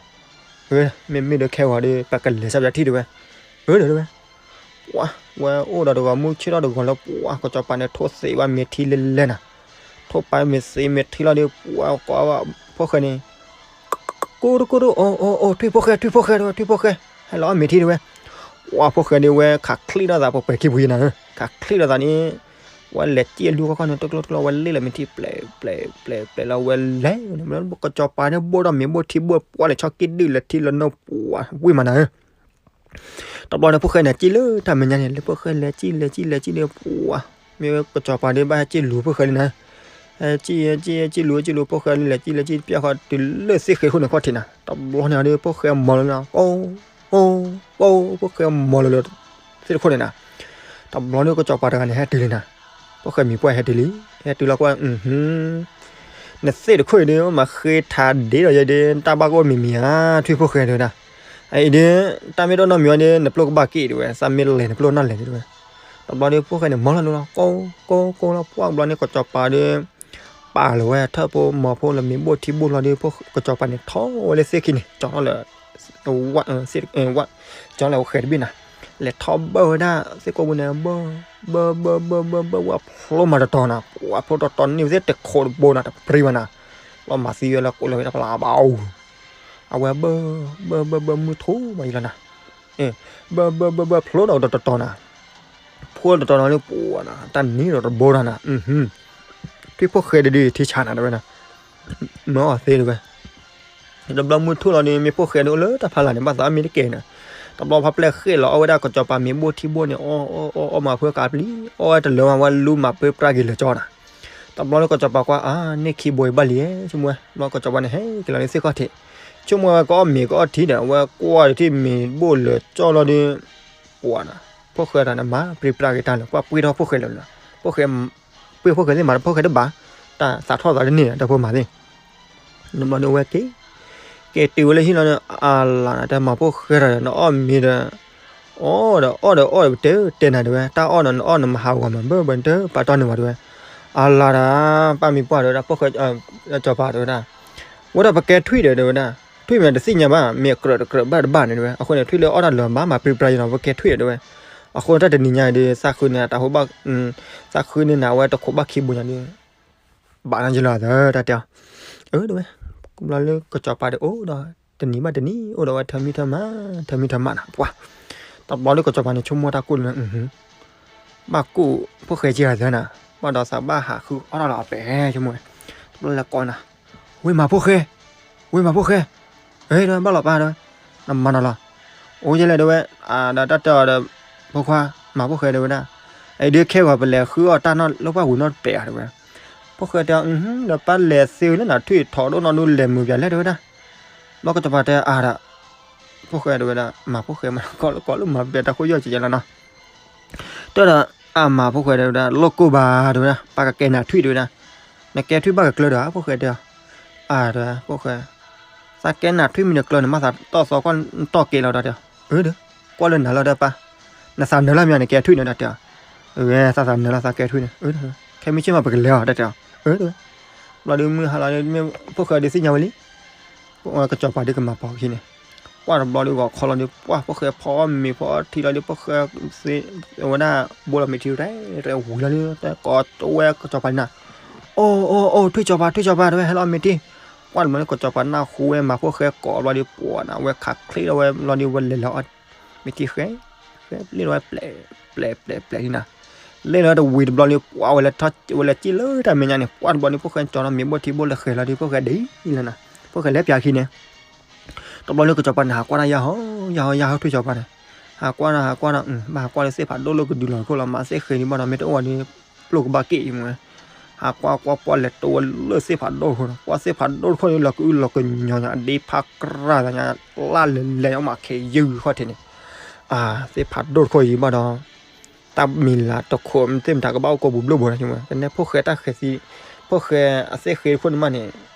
ၤ, မ့မ့ၢ်ဒီးခဲဂီၤဒီး ပကလဲၤဆၢပၠးထံၣ်တဝဲ, အၢဒီးတဝဲ ပှၤဝဲအိၣ်ဒီးတဂီၤမုၢ်ဆ့ၣ်ထီၣ်တဂီၤလၢပှၤ ကစီၤပၤန့ၣ် ထိၣ်သ့ဝဲမ့ၤထံလၢလဲၢ်နၤ, ထိၣ်ပာ်မ့ၤသ့မ့ၤထံလီၤဒီး ပှၤကိးဝဲဖိၣ်ဃဲန့ၣ်, ကိၢ်တကိၢ်တအိၣ်အိၣ်အိၣ် ထွံၣ်ဖိၣ်ဃဲ ထွံၣ်ဖိၣ်ဃဲတဝဲ ထွံၣ်ဖိၣ်ဃဲ, ဟဲလီၤအီၣ်မ့ၤထံတဝဲ, ပှၤဖိၣ်ဃဲဒ်ဝဲ ခးချံၣ်ထီၣ်သး ပှဲၤပှဲၤခံပူၤယနၤဧၢ, ခးချံၣ်ထီၣ်သးန့ၣ်, ဝဲလဲၤစံၣ်အလူၤခီခီန့ၣ် တကျိတကျိ ဝဲလ့ၣ်လီၤမ့ၤထံ ပျဲၢ်ပျဲၢ်ပျဲၢ်ပျဲၢ်လီၤ ဝဲလဲၤန့ၣ် ကစီၤပၤန့ၣ် ဘိၣ်ဒီးမ့ၤဘိၣ်ထံဘိၣ်ပှၢ်လဲၤဆီက့ဒုၣ်လဲၤထံလီၤနီၢ်ပှၤဝံၣ်မးနၤဧၢ တဘျီန့ၣ် ဖိၣ်ဃဲန့ၣ် စံၣ်လၢတၢ်မဲာ်ညါန့ၣ် လၢဖိၣ်ဃဲလဲၤစံၣ်လဲၤစံၣ်လဲၤစံၣ်ဒီး ပှၤ မ့ၢ်ဝဲကစီၤပၤဒီး ဘၣ်ဟဲစံၣ်လူၤဖိၣ်ဃဲလံနၤ, ဟဲစံၣ်စံၣ်စံၣ်လူၤစံၣ်လူၤဖိၣ်ဃဲလံ လဲၤစံၣ်လဲၤစံၣ်ပျဲၢ်ဃီတုၤလၢသ့ၣ်ဃ့ခိၣ်န့ၣ်ခီၣ်ထံးနၤ, တဘျီန့ၣ်ဒီး ဖိၣ်ဃဲမီၤလီၤလီၤ ကိၢ်ကိၢ်ကိၢ် ဖိၣ်ဃဲမီၤလီၤလီၤသ့ၣ်တခိၣ်န့ၣ်နၤ, တဘျီန့ၣ် ကစီၤပၤတဂၤန့ၣ် ဟဲတုၤလံနၤ, ဖိၣ်ဃဲမံၤပှၢ်ဟဲတုၤလံ, ဟဲတုၤလီၤကွၢ် နသ့ၣ်တခိၣ်အံၤဒီး မၤဃ့ထးဒ့ဒီးယဲဒီး တၢ်ဘၣ်ကအိၣ်မံၤမံၤဧါ ထွံၣ်ဖိၣ်ဃဲတဲဝဲဒၣ်, အအံၤဒီး တၢ်မ့ၢ်တအိၣ်နီတမံၤဝဲဒီး နပျိၢ်ကဘၣ်က့ၣ်တဲဝဲ, သးမ့ၢ်လဲၤနပျိၢ်နီၢ်လဲၤတဲဝဲ, တဘျီဒီး ဖိၣ်ဃဲန့ၣ် မီၤလီၤလီၤ ကိၢ်ကိၢ်ကိၢ်လီၤ ပှၢ်တဘျီန့ၣ် ကစီၤပၤဒီး ပာ်လီၤဝဲထၢၣ်ဖိမီၤဖိလၢမ့ၤဘိၣ်ထံဘိၣ်လီၤဒီး ကစီၤပၤန့ၣ် ထီၣ်ဝဲလၢသ့ၣ်ခံန့ၣ် ကၠီထီၣ်လၢ ဝၣ် ကၠီလၢဃဲၤတဘ့ၣ်နၤ, လဲၤထီၣ်ဘၣ်ဝဲဒၣ်သ့ၣ်ကိာ်ပူၤန့ၣ် ဘၣ် ဘၣ်ဘၣ်ဘၣ်ဘၣ်ဘၣ် ဝဲဖျိမၤတတီၤနၤ, ဝဲဖျိတတီၤန့ၢ်ဝဲသ့ၣ်တခိးတဘိနၤ တပြံဝဲနၤ, လီၤမၤသံဝဲလၢကိးလၢဝဲတပျၢ်ဘၣ်အူ, အဝဲဘၣ် ဘၣ်ဘၣ်ဘၣ်မုၢ်ထူၣ်မးယလီၤနၤ, ဘၣ်ဘၣ်ဘၣ်ဘၣ်ဖျိဒီးတတီၤနၤ, ဖျိတတီၤနၤလၢပှၤနၤ တၢ်နံၤဒီးတဘိနၤနၤ, ထွံၣ်ဖိၣ်ဃဲဒုးဒုးထံဆါနၤတဲဝဲနၤ, မၤအီၣ်သ့တဲဝဲ တဘျီမုၢ်ထူၣ်လီၤဒီး မ့ၢ်ဖိၣ်ဃဲဒုးအိၣ်လၢတၢ်ဖးလၢ်န့ၣ် ဘၣ်သးအီၣ်မ့ၤတကဲနၤ, တဘျီဖးပျဲၢ်ဃ့ၣ်လီၤအီၣ်ဝဲဒၣ်ကစီၤပၤမ့ၤဘိၣ်ထံဘိၣ်န့ၣ် အီၣ်အီၣ်အီၣ်အီၣ်မၤဖုကးပျံၤ အီၣ်ဝဲတလၢမးဝဲလူမၤပၢပြၢ်က့ၤလၢာ်ကၠီနၤ, တဘျီလၢကစီၤပၤကွၢ် အါန့ၢ်ခံဘိအံၤဘၣ်လံ ဆိကမိၣ်ဝဲ တဘျီကစီၤပၤန့ၣ် ဟဲက့ၤလီၤလၢသ့ၣ်ခီၣ်ထံး, ဆိကမိၣ်ဝဲကအီၣ်မ့ၤကအီၣ်ထံဒီး အဝဲကွၢ်ဒီးထံၣ်မ့ၤဘိၣ်လၢာ်ကၠီလီၤဒီး ပှၤနၤ, ဖိၣ်ဃဲတဂၤန့ၣ် မၤပၢပြၢ်က့ၤတၢ်လၢာ် ကွၢ်ပှ့ၤထီၣ်ဖိၣ်ဃဲလၢာ်လီၤ, ဖိၣ်ဃဲ ပှ့ၤဖိၣ်ဃဲသ့ၣ်မး ဖိၣ်ဃဲတဘၣ်, တၢ်သးထီၣ်သးတန့ၢ်ဒီး တၢ်ဖိမၤသ့ၣ်, နဘျီန့ၣ်ဝဲက့ၤ, က့ၤတုၤဝဲလၢဟံၣ်လီၤဒီး အလၤနၤ တၢ်မၤဖိၣ်ဃဲတဂၤဒီး နအီၣ်မ့ၤဒီး အီၣ်ဒီးအီၣ်ဒီးအီၣ်ဒီးပတဲတဲနၤတဲဝဲ တၢ်အီၣ်ဒီးနအီၣ်နမၤဟးဂီၤမး ဘၣ်ဘၣ်နတပာ်တီၢ်န့ၢ်ဝဲတဲဝဲ, အလၤဒၣ် ပၢ်မံၤပှၢ်တဲဝဲဒၣ် ဖိၣ်ဃဲ ကစီၤပၤတဲဝဲဒၣ် ဝဲဒၣ်ပကဲထွံၣ်ဒီးတဲဝဲဒၣ်, ထွံၣ်မ့ၢ်တသ့ၣ်ညါဘၣ် မ့ၢ်အကြၢးတကြၢးဘၣ်တဘၣ်န့ၣ်တဲဝဲ, အဃိန့ၣ် ထွံၣ်လၢအီၣ်တၢ်လၢာ်မး မၤပၢပြၢ်ယနီၤ ပကဲထွံၣ်တဲဝဲ, အဃိန့ၣ် တၢ်တနံၤညါအံၤဒီး သးဃုန့ၢ်တၢ်ဟိဘၣ်, သးဃုန့ၢ်နၤဝဲတခိးဘၣ်ခံဘိညါဒီး ဘၣ်နယလီၤသၢတၢ်တဲအီၤ, အၢတဲဝဲ, ဘျီလၢကစီၤပၤဒီးအိၣ်ဒီး တနံၤဘၣ်တနံၤ အိၣ်ဒီးဝဲထၢမံထၢမး, ထၢမံထၢမးနၤ ပှၤ, တဘျီလၢကစီၤပၤန့ၣ် ဆိကမိၣ်တၢ်ကိၢ်လၢ ဘၣ်ကိၢ်ဖိၣ်ဃဲက့ၤဂၤသၢနၤ, ဘၣ်ဒီးသးဘၣ်ဟးဃုအီၣ်တၢ်လၢအီၤပဲ ဆိကမိၣ်ဝဲ, တဘျီလၢကိးနၤ, ဝ့ၢ်မၤဖိၣ်ဃဲ, ဝ့ၢ်မၤဖိၣ်ဃဲ, အၢတဲဝဲ ဘၣ်လီၤပၢ်တဲဝဲ, နမၤနီၤလီၤ, အိၣ်ယဲလဲၣ်တဲဝဲ, ဒီးတၢ်တဲအီၤဒီး, ဖိခွါ, မၤဖိၣ်ဃဲတဲဝဲဒၣ်, အံၤဒုးခဲဂီၤပလဲၤဃုအီၣ်တၢ်နီၢ်လၢပှၢ်ဝံၤနီတပျဲးဧါတဲဝဲ, ဖိၣ်ဃဲတဲအီၤ, ဒီးပၢ်လဲၤသ့ဝဲလၢနထွံၣ်ထီၣ်ဒိၣ်နီၢ်ဒိၣ်လဲၤမုာ်ပၠးလဲၣ်တဲဝဲဒၣ် ဘျီကစီၤပၤတဲအါဒီး, ဖိၣ်ဃဲတဲဝဲဒၣ် မၤဖိၣ်ဃဲမး ကိးလၢမၤပျဲတၢ်ခိၣ်ယီၢ်ကဲလီၤနီၤ, တဲဒီး, အါမးဖိၣ်ဃဲတဲဝဲဒၣ် လိၣ်ကိၢ်ဘၣ်တဲဝဲဒၣ် ပၢ်ကကဲနၤထွံၣ်တဲဝဲဒၣ်, နကဲထွံၣ်ဘၣ်ကကျၢၤဒီး ဖိၣ်ဃဲတဲအီၤ, အါဒီးဖိၣ်ဃဲ, သးကဲနၤထွံၣ်မ့ၢ်တကျၢၤန့ၣ် မ့ၢ်သးတီၣ်သီကွၢ်တီၣ်ကဲလီၤဒီးတဲအီၤ, အၢဒီး, ကွၢ်လၢနၤလီၤဒီးပၢ်, နသးနၢၤလီၤမ့ၢ်နကဲထွံၣ်န့ၣ်ဒီးတဲအီၤ, အဝဲသးသးနၢၤလီၤသးကဲထွံၣ်န့ၣ်, ခဲမုၢ်ဆ့ၣ်မးပကလဲၤအီၤတဲတဲအီၤ, အၢဒီး, ဘျီဒီးမုၢ်ဟါလီၤဒီး ဖိၣ်ဃဲဒုးသ့ၣ်ညါဝဲလံ ကစီၤပၤဒုးကမၤပိာ်ခံန့ၣ်, ကွၢ်တဘျီဒီးဂီၤခီလီၤဒီး ပှၢ်ဖိၣ်ဃဲဖီအီၣ်မ့ၤဖီအီထံလီၤဒီး ဖိၣ်ဃဲသ့ဝဲဒၣ် ဘိလီၤမ့ၤထံရဲၣ်ရဲၣ်ဝံၤလီၤဒီး ကိးဝဲကစီၤပၤန့ၣ်နၤ, အိၣ်အိၣ်အိၣ် ထွံၣ်စီၤပၤ ထွံၣ်စီၤပၤ တဲဝဲ ဟဲလီၤအီၣ်မ့ၤထံ, ကွၢ်တဘျီန့ၣ် ကစီၤပၤနၢ်ဟူဝဲမၤဖိၣ်ဃဲကိးဘျီဒီး ပှၢ်နၤ ဝဲခးချ့လီၤဝဲဘျီဒီး ဝဲလဲၤလီၤအီၣ်မ့ၤထံဃဲ ဃဲလ့ၣ်လီၤဝဲ ပျဲၢ်ပျဲၢ်ပျဲၢ်ပျဲၢ်န့ၣ်နၤ, လ့ၣ်လီၤဝဲတဝံၤတဘျီန့ၣ် ပှၢ်ဝဲလဲၤထီၣ်ဝဲလဲၤစံၣ်လၢတၢ်မဲာ်ညါန့ၣ် ပှၢ်တဘျီန့ၣ် ဖိၣ်ဃဲကၠီၤဒီးမ့ၤဘိၣ်ထံဘိၣ်လၢဃဲၤလီၤဒီး ဖိၣ်ဃဲဒ်လဲၣ်နၤ, ဖိၣ်ဃဲလဲၤပၠးခံန့ၣ် တဘျီလၢကစီၤပၤန့ၣ် ဟးကွၢ်တၢ်ယၢ်ဟီ ယၢ်ဟီ ယၢ်ဟီ ထွံၣ်စီၤပၤန့ၣ်, ဟးကွၢ်ဒီး ဟးကွၢ်ဒီး ဘၣ်ဟးကွၢ်လၢသ့ၣ်ဖးဒိၣ်လၢကဒုးလီၤခိၣ်လီၤ မၤသ့ၣ်ဃ့န့ၣ်ဘၣ်ဒီး မ့ၢ်တအိၣ်ဝဲဒီး ပျိၢ်ကဘၣ်က့ၣ်အံၤမ့ၢ်ဝဲ, ဟးကွၢ်ကွၢ်ကွၢ်လဲၤတိဝဲလၢသ့ၣ်ဖးဒိၣ်တခိၣ်န့ၣ် ကွၢ်သ့ၣ်ဖးဒိၣ်တခိၣ်န့ၣ် လီၤကအုလီၤကညီၤညါ အဒ့ဖးကြၢ်သးညါ လၢ်လဲၤလဲၤအီၣ်မးခဲယုၢ်ခီၣ်ထံးန့ၣ်, အါ သ့ၣ်ဖးဒိၣ်တခိၣ်အံၤဘၣ်ဒီး တၢ်မံၤလၢ်တခိၣ်သ့ၣ်မတၤကဘၣ်အိၣ်ကိးပူၤဘျိၣ်ဘိန့ၣ်, ကနဲဖိၣ်ဃဲတၢ်ဃဲၤသံ, ဖိၣ်ဃဲအသ့ၣ်ဃ့တခိၣ်န့ၣ်မးန့ၣ်,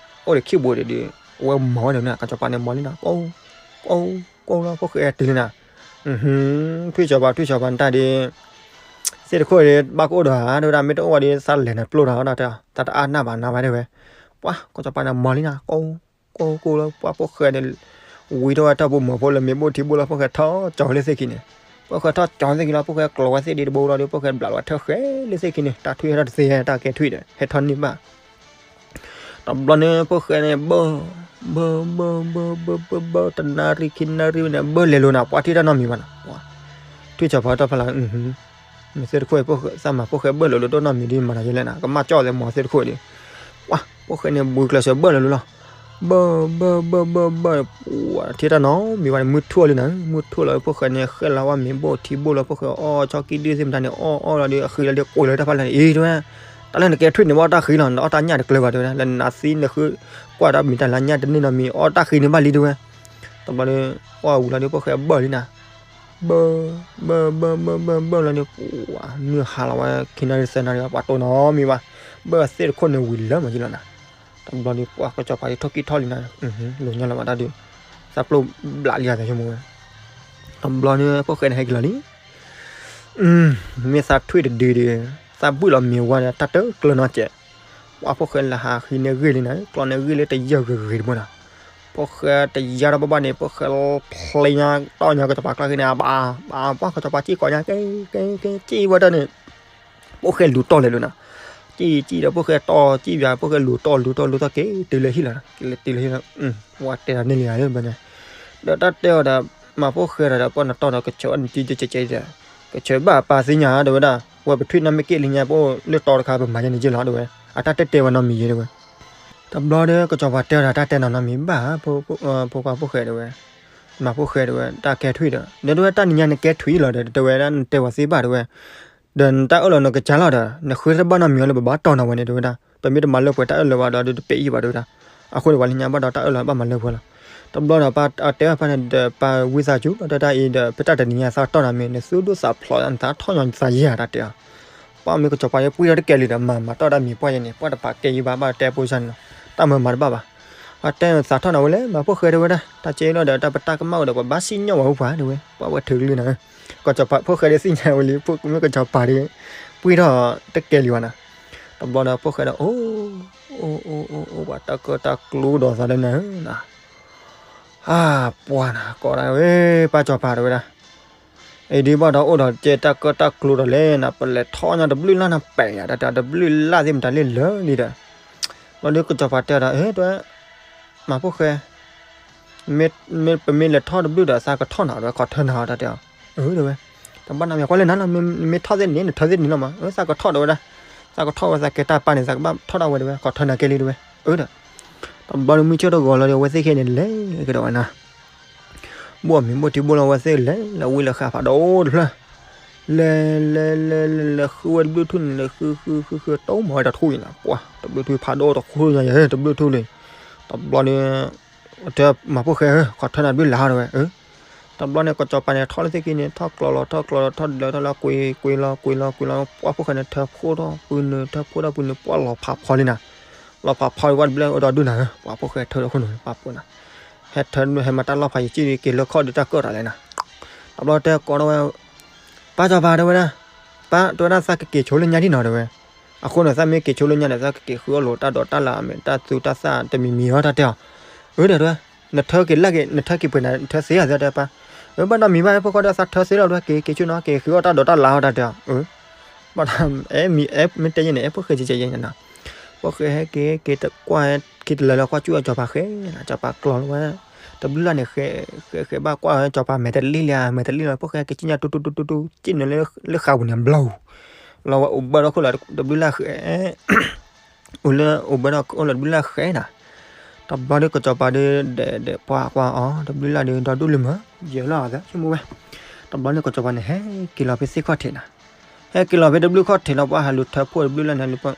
အိၣ်ဒီးခံဘိဒုး အဝဲမၤဝဲဒၣ်န့ၣ် ကစီၤပၤန့ၣ်မၤလံနၤ, ကိး ကိး ကိးလီၤ ဖိၣ်ဃဲတုၤလံနၤ, ထွံၣ်စီၤပၤ ထွံၣ်စီၤပၤ နတၢ်ဒ် သ့ၣ်တခိၣ်ဒ် ဘၣ်ကအိၣ်ဒီးဧါ တဲဝဲဒၣ် မ့ၢ်တအိၣ်ဝဲဒီး သးလဲၤနၤပျိၢ်တၢ်ဝဲဒၣ် တဲ တၢ်တအါနၢ်ဘၣ်နၤဘၣ်တဲဝဲ, ပှၤ ကစီၤပၤန့ၣ်မၤလံနၤ ကိး ကိး ကိးလီၤ ပှၤဖိၣ်ဃဲန့ၣ် ဝံထီၣ်ဝဲတၢ်ပူၤမီၤဖိလၢမ့ၤဘိၣ်ထံဘိၣ်လီၤ ဖိၣ်ဃဲထီၣ်ကၠီၤလၢသ့ၣ်ခံန့ၣ်, ဖိၣ်ဃဲထီၣ်ကၠီၤလၢသ့ၣ်ခံလီၤ ဖိၣ်ဃဲကျီၤဝဲသ့ၣ်ဒ့တဘိလီၤဒီး ဖိၣ်ဃဲဘျးလီၤဝဲထၢၣ်ဃဲလၢသ့ၣ်ခံန့ၣ် တၢ်ထွံၣ်ဟဲထီၣ်တသ့ တၢ်ကဲထွံၣ်ဒီး ဟဲထီၣ်န့ၢ်ဘၣ် တဘျီန့ၣ် ဖိၣ်ဃဲန့ၣ် ဘၢၣ် ဘၢၣ် ဘၢၣ် ဘၢၣ် ဘၢၣ် ဘၢၣ် တနၣ်ရံၣ်ခံနၣ်ရံၣ်ဝဲန့ၣ် ဘၢၣ်လဲၤလိာ်နၤ ပှၤထံၣ်တၢ်နီတမံၤဘၣ်နၤ, ထွံၣ်စီၤပၤတၢ်ဖီလာ် မ့ၢ်သ့ၣ်တခိၣ် သးမၤဖိၣ်ဃဲဘၢၣ်လိာ်လိာ် တအိၣ်နီတမံၤဒ်မၤနၤယဲလဲၣ်နၤ ကမၣ်ကၠီၣ်သဲမၤသ့ၣ်တခိၣ်ဒ်, ပှၤ ဖိၣ်ဃဲန့ၣ် ဘှံးကျဲးစၢးဘၢၣ်လိာ်လိာ်လီၤ, ဘၢၣ် ဘၢၣ် ဘၢၣ် ဘၢၣ် ဘၢၣ် ပှၤထံၣ်တၢ်နီတမံၤဘၣ်န့ၣ် မုၢ်ထူၣ်လံနၤ, မုၢ်ထူၣ်လီၤ ဖိၣ်ဃဲန့ၣ် ဃဲလီၤဝဲမ့ၤဘိၣ်ထံဘိၣ်လီၤ ဖိၣ်ဃဲအီၣ်ဆီကံၣ်ဒုၣ်သ့ၣ်မတၤန့ၣ် အီၣ်အီၣ်လီၤဒီး အဃံလီၤဒီး ကွံာ်လီၤတၢ်ဖီလာ်န့ၣ် အံၤတဲဝဲ တၢ်လၢနကဲထွံၣ်န့ၣ် ဘၣ်တၢ်ဃံလီၤ နအီၣ်တၢ်ညၣ်တကျၢၤဘၣ်တဲဝဲဒၣ် လၢနသံနဃု ကွၢ်တၢ်မံၤတၢ်လၢညၣ်တန့ၢ်နီတမံၤ အီၣ်တၢ်ဃံန့ၣ်ဘၣ်လံတဲဝဲ, တဘျီဒီး အီၣ်ဝံၤလီၤဒီး ဖိၣ်ဃဲဘၢၣ်လံနၤ, ဘၢၣ် ဘၢၣ် ဘၢၣ် ဘၢၣ် ဘၢၣ်လီၤဒီး ပှၤ မုၢ်ဟါလီၤဝဲ ခံနၣ်ရံၣ်သၢနၣ်ရံၣ် ပှၤတိၢ်နီတမံၤဘၣ်, ဘၢၣ်သ့ၣ်တခိၣ်န့ၣ်ဝံၤလၢမၤယံလီၤနၤ, တဘျီဒီး ပှၤ ကစီၤပၤဒ်ထိၣ်ကံၣ်ထီၣ်လံနၤ, လိာ်ညါလီၤဘၣ်တၢ်ဒုး, သးပျိၢ်ဘျးလံယၤသးဆိကမိၣ်ဝဲ တဘျီန့ၣ် ဖိၣ်ဃဲန့ၣ်ဟဲက့ၤလီၤလံ, မ့ၢ်သးထွံၣ်တဒုဒီး သးဘုၣ်လီၤမ့ၤဝါဒီး တၢ်တကျၢၤနီတစဲး, ပှၤဖိၣ်ဃဲလၢဟးဃံန့ၢ်ဂ့ၢ်လံနၤ, ကျီန့ၢ်ဂ့ၢ်လၢတယၢၢ်ဂ့ၤဂ့ၤတဘိနၤ, ဖိၣ်ဃဲတယၢၢ်ထီၣ်ဘၣ်ဘၣ်န့ၣ် ဖိၣ်ဃဲဖျ့ညါတီၢ်ညါ ကစီၤပၤကျါဃံန့ၣ် အဘၣ် ဘၣ် ပှၤ ကစီၤပၤစံၣ်ကိးညါ ကဲ ကဲ ကဲ စံၣ်ဝဲတၢ်န့ၣ် ဖိၣ်ဃဲလူၤတီၢ်လဲၤလိာ်နၤ, စံၣ်စံၣ်ဒီး ဖိၣ်ဃဲတီၢ်စံၣ်ဘၣ် ဖိၣ်ဃဲလူၤတီၢ်လူၤတီၢ်လူၤတီၢ်က့ၤတုၤလၢဟံၣ်လီၤ, က့ၤလၢတုၤလၢဟံၣ်လီၤ, ဝဲတဲတၢ်န့ၣ်လံဧါလၢဘျီန့ၣ်, ဒီးတၢ်တဲအီၤဒီး မၤဖိၣ်ဃဲဒီး ပှၤနတီၢ်ဒီး ကဆၢအီၤန့ၣ် ကကဲကဲဒီး ကဆၢဘၣ်ပၢ်သ့ၣ်ညါတဲဝဲဒၣ်, ဝဲပထွံၣ်နီၢ်မ့ၢ်က့ၣ်လံညါ ပအိၣ်လၢတီတခါ ပမၤယဲန့ၣ်ယဲလီၤတဲဝဲ, အတၢ်တဲတဲဝဲနီတမံၤယဲတဲဝဲ, တဘျီဒီး ကစီၤပၤတဲအီၤဒီး တၢ်တဲနီၢ်နီတမံၤဘၣ်ဧါ, ဖိခွါဖိၣ်ဃဲတဲဝဲ, မၤဖိၣ်ဃဲတဲဝဲ တၢ်ကဲထွံၣ်ဒီး ဒီးတဲဝဲ တၢ်နံၤညါနကဲထွံၣ်လီၤဒီး တဲဝဲဒၣ် နတဲဝဲသ့ဘၣ်တဲဝဲ, ဒီးနတၢ်အၢၣ်လီၤနကစၢ်လီၤဒီး နဃုတဘၣ်နီတမံၤအီၤလၢပဘၣ်တီၢ်နၤဝဲန့ၣ်တဲဝဲဒၣ်, ပမ့ၢ်တမၤလၢပှဲၤတၢ်အၢၣ်လီၤဘၣ်ဒီး တပ့ၤအံၤဘၣ်တဲဝဲဒၣ်, အဃိန့ၣ် ပှၤလၢညါဘၣ်ဒီးတၢ်အၢၣ်လီၤဘၣ်မၤလၢပှဲၤလီၤ, တဘျီဒီးပၢ်တဲအီၤဖဲန့ၣ်ဒီး ပၢ်ဝံသးစူၤ ဒီးတၢ်အံၤဒီး ပတၢ်တနံၤညါသးတီၢ်နၤမ့ၢ် နသူၣ်ဒိၣ်သးဖျိး နသးထီၣ်ညီနသးယဲၢ်တၢ်တဲအီၤ, ပှၤမ့ၢ်ကစီၤပၤယဲပှ့ၤထီၣ်တကဲလံဒီး မၤမၤတီၢ်တၢ်မံၤပှၢ်ယဲန့ၣ် ပှၤတပာ်ကဲယံဘၣ် ဘၣ်တဲဖိစၢ်န့ၣ်လီၤ, တၢ်မၤမၤတဘၣ်ဘၣ်, ပှၤတဲသးထီၣ်နၤဝဲလဲၣ် မၤဖိၣ်ဃဲတဲဝဲဒၣ် တၢ်ကဲလီၤဒီး တၢ်ပတၢ်ကမၣ်ဝဲဒီး ပှၤဘၣ်စံၣ်ညီၣ်ဝဲဖိခွါတဲဝဲ, ပှၤဝဲထုးကလုၢ်နၤ, ကစီၤပၤဖိၣ်ဃဲဒ်သ့ၣ်ညါဝဲလံ မ့ၢ်ကစီၤပၤဒီး ပှ့ၤထီၣ်တကဲလံဝဲနၤ, တဘျီဒီးဖိၣ်ဃဲဒီး အိၣ် အိၣ် အိၣ် အိၣ် ပှၤတၢ်ကၢတၢ်ကျူဒီးသးလၢနၤဧၢနၤ အၢ ပှၤနၤ ကိးဒၣ်ဝဲ ပၢ်စီၤပၤတဲဝဲဒၣ်, အံၤဒ်ဘၣ်ဒီးအိၣ်ဒီးကဲတၢ်ကၢတၢ်ကျူဒီးလဲၣ်နၤ ပလဲၤထီၣ်ညါတဘျုးလၢ်နၤပဲာ်ယၤ တၢ်တဲတဘျုးလၢ်သ့ၣ်မတၤလၢလၢာ်လံဒီး, ဘျီဒီးကစီၤပၤတဲဒီး အၢ တဲဝဲ, မၤဖိၣ်ဃဲ မ့ၢ်ပမ့ၢ်လဲၤထီၣ်တဘျုးဒီး သးကထီၣ်နၤဒီး ခီၣ်ထၢနၤအီၤတၢ်တဲအီၤ, အၢ တဲဝဲ, တဘၣ်နမံၤကွၢ်လၢနၤလီၤ မ့ၢ်ထီၣ်သ့ၣ်န့ၣ် နထၢသ့ၣ်န့ၣ်လီၤမး သးကထီၣ်တဲဝဲဒၣ်, သးကထီၣ်ဝဲသးကဲတၢ်ပၢ်န့ၣ် သးကဘၣ်ထီၣ်ဒၣ်ဝဲတဲဝဲ ခီၣ်ထၢနၤကဲလံတဲဝဲ, အၢ ဒီး, တဘျီဒီးမုၢ်ဆ့ၣ်ထီၣ်ဂီၤလီၤဒီး အဝဲသ့ၣ်ခဲန့ၣ်လဲၤကဒီးဝဲနၤ ဘိၣ်အမံၤဘိၣ်ထံဘိၣ်လီၤ အဝဲသ့ၣ်လဲၤလၢဝံလၢဃာ်ဖးဒိၣ်တဖျၢၣ်, လဲၤလဲၤလဲၤလဲၤလဲၤဃုဝဲတဘျုးထူၣ်န့ၣ် လဲၤဃုဃုဃုဃု တိၢ်မၤဝဲတထူၣ်အံၤနၤ ပှၤ တဘျုးထူၣ်ဖးဒိၣ်တဃူညါယဲ တဘျုးထူၣ်လံ, တဘျီန့ၣ် တဲမၤဖိၣ်ဃဲဧၢ ခီၣ်ထၢနၤတဘျုးလၢ်တဲဝဲ, တဘျီန့ၣ် ကစီၤပၤန့ၣ် ထီၣ်လၢသ့ၣ်ခံန့ၣ် ထီၣ်ကျီလီၤ ထီၣ်ကျီလီၤ ထီၣ်ဒၢထီၣ်လီၤ ကွံာ်ကွံာ်လီၤ ကွံာ်လီၤ ကွံာ်လီၤ ပှၤဖိၣ်ဃဲန့ၣ် ထၢဖှိၣ်ထီၣ်ပုၢ်နုာ် ထၢဖှိၣ်ထီၣ်ပုၢ်နုာ် ပှၤလီၤဖးဖီလံနၤ, လီၤဖးဖီလံ ပှၤတဘျုးအိၣ်ဒီးဒုၣ်နၤဧၢ ပှၤဖိၣ်ဃဲထၢဒီးခိၣ်နူာ် ပှၤဖိၣ်နၤ, ဟဲထၢဟဲမၤတၢ်လီၤဖးယံာ်ကံၣ်ဒီး က့ၤလၢခီၣ်ဒီးတၢ်ကၢၣ်တၢ်လဲၣ်နၤ, တဘျီတဲကိးထီၣ်ဝဲ ပၢ်စီၤပၤတဲဝဲဒၣ်, ပၢ်တဲဝဲဒၣ် သးကက့ၤဆိလၢညါဒ်နီၤတဲဝဲ, အဃိန့ၣ် သးမ့ၢ်က့ၤဆိလၢညါဒီး သးကက့ၤဃုအီၣ်လိာ်တၢ်ဒိးတၢ်လၣ် မ့ၢ်တၢ်သူတၢ်သၣ်တမံၤမံၤအီၤတၢ်တဲအီၤ, အၢ ဒီးတဲဝဲ, နထၢက့ၤလၢ်က့ၤ နထၢက့ၤပှဲၤနၤ နထၢသ့ဧါသ့တဲပၢ်, အၢ ဘၣ်နီတမံၤဘၣ် ဖိခွါဒီးသးထၢသ့လီၤတဲဝဲ က့ၤက့ၤဆိနီၤ က့ၤဃုအီၣ်တၢ်ဒိးတၢ်လၣ်အီၤတၢ်တဲအီၤ, အၢ ဘၣ် အဲၣ်မ့ၢ်အဲၣ်မ့ၢ်တဲယဲန့ၣ် အဲၣ်ဖိၣ်ဃဲကဲကဲယဲန့ၣ်နၤ, ဖိၣ်ဃဲဟဲက့ၤက့ၤတကွၢ်ဟဲက့ၤတလၢာ်လီၤ ကွၢ်ကူၣ်အီၤစီၤပၤဃဲနၤ စီၤပၤကျီလီၤဝဲ, တဘျုးလၢ်န့ၣ် ဃဲဃဲဘၣ်ကွၢ်စီၤပၤမဲာ်တလံလံဧါ မဲာ်တလံလီၤ ဖိၣ်ဃဲက့ၤက့ၤညါတူတူတူတူတူ က့ၤနုာ်လၢဃာ်ပူၤန့ၣ်ဘျီ, လီၤဝဲအိၣ်ဘၣ်ဒီးခိၣ်လီၤ တဘျုးလၢ်ဃဲ အိၣ်လၢအိၣ်ဘၣ်ဒီးခိၣ်လီၤတဘျုးလၢ်ဃဲနၤ, တဘျီဒီးကစီၤပၤဒီး ဒဲးဒဲးပှၤကွၢ်အီၤ တဘျုးလၢ်ဒီး ဒီဒူၣ်လၢမၢ ယဲၤလီၤအသးဆိကမိၣ်ဝဲ, တဘျီန့ၣ်ကစီၤပၤန့ၣ် ဟဲက့ၤလီၤဖဲသ့ၣ်ခီၣ်ထံးနၤ, ဟဲက့ၤလီၤဖဲတဘျုးခီၣ်ထံးလီၤ ပှၤဟးလူၤထၢဖှိၣ်တဘျုးလၢ်န့ၣ် လူၤပှၤ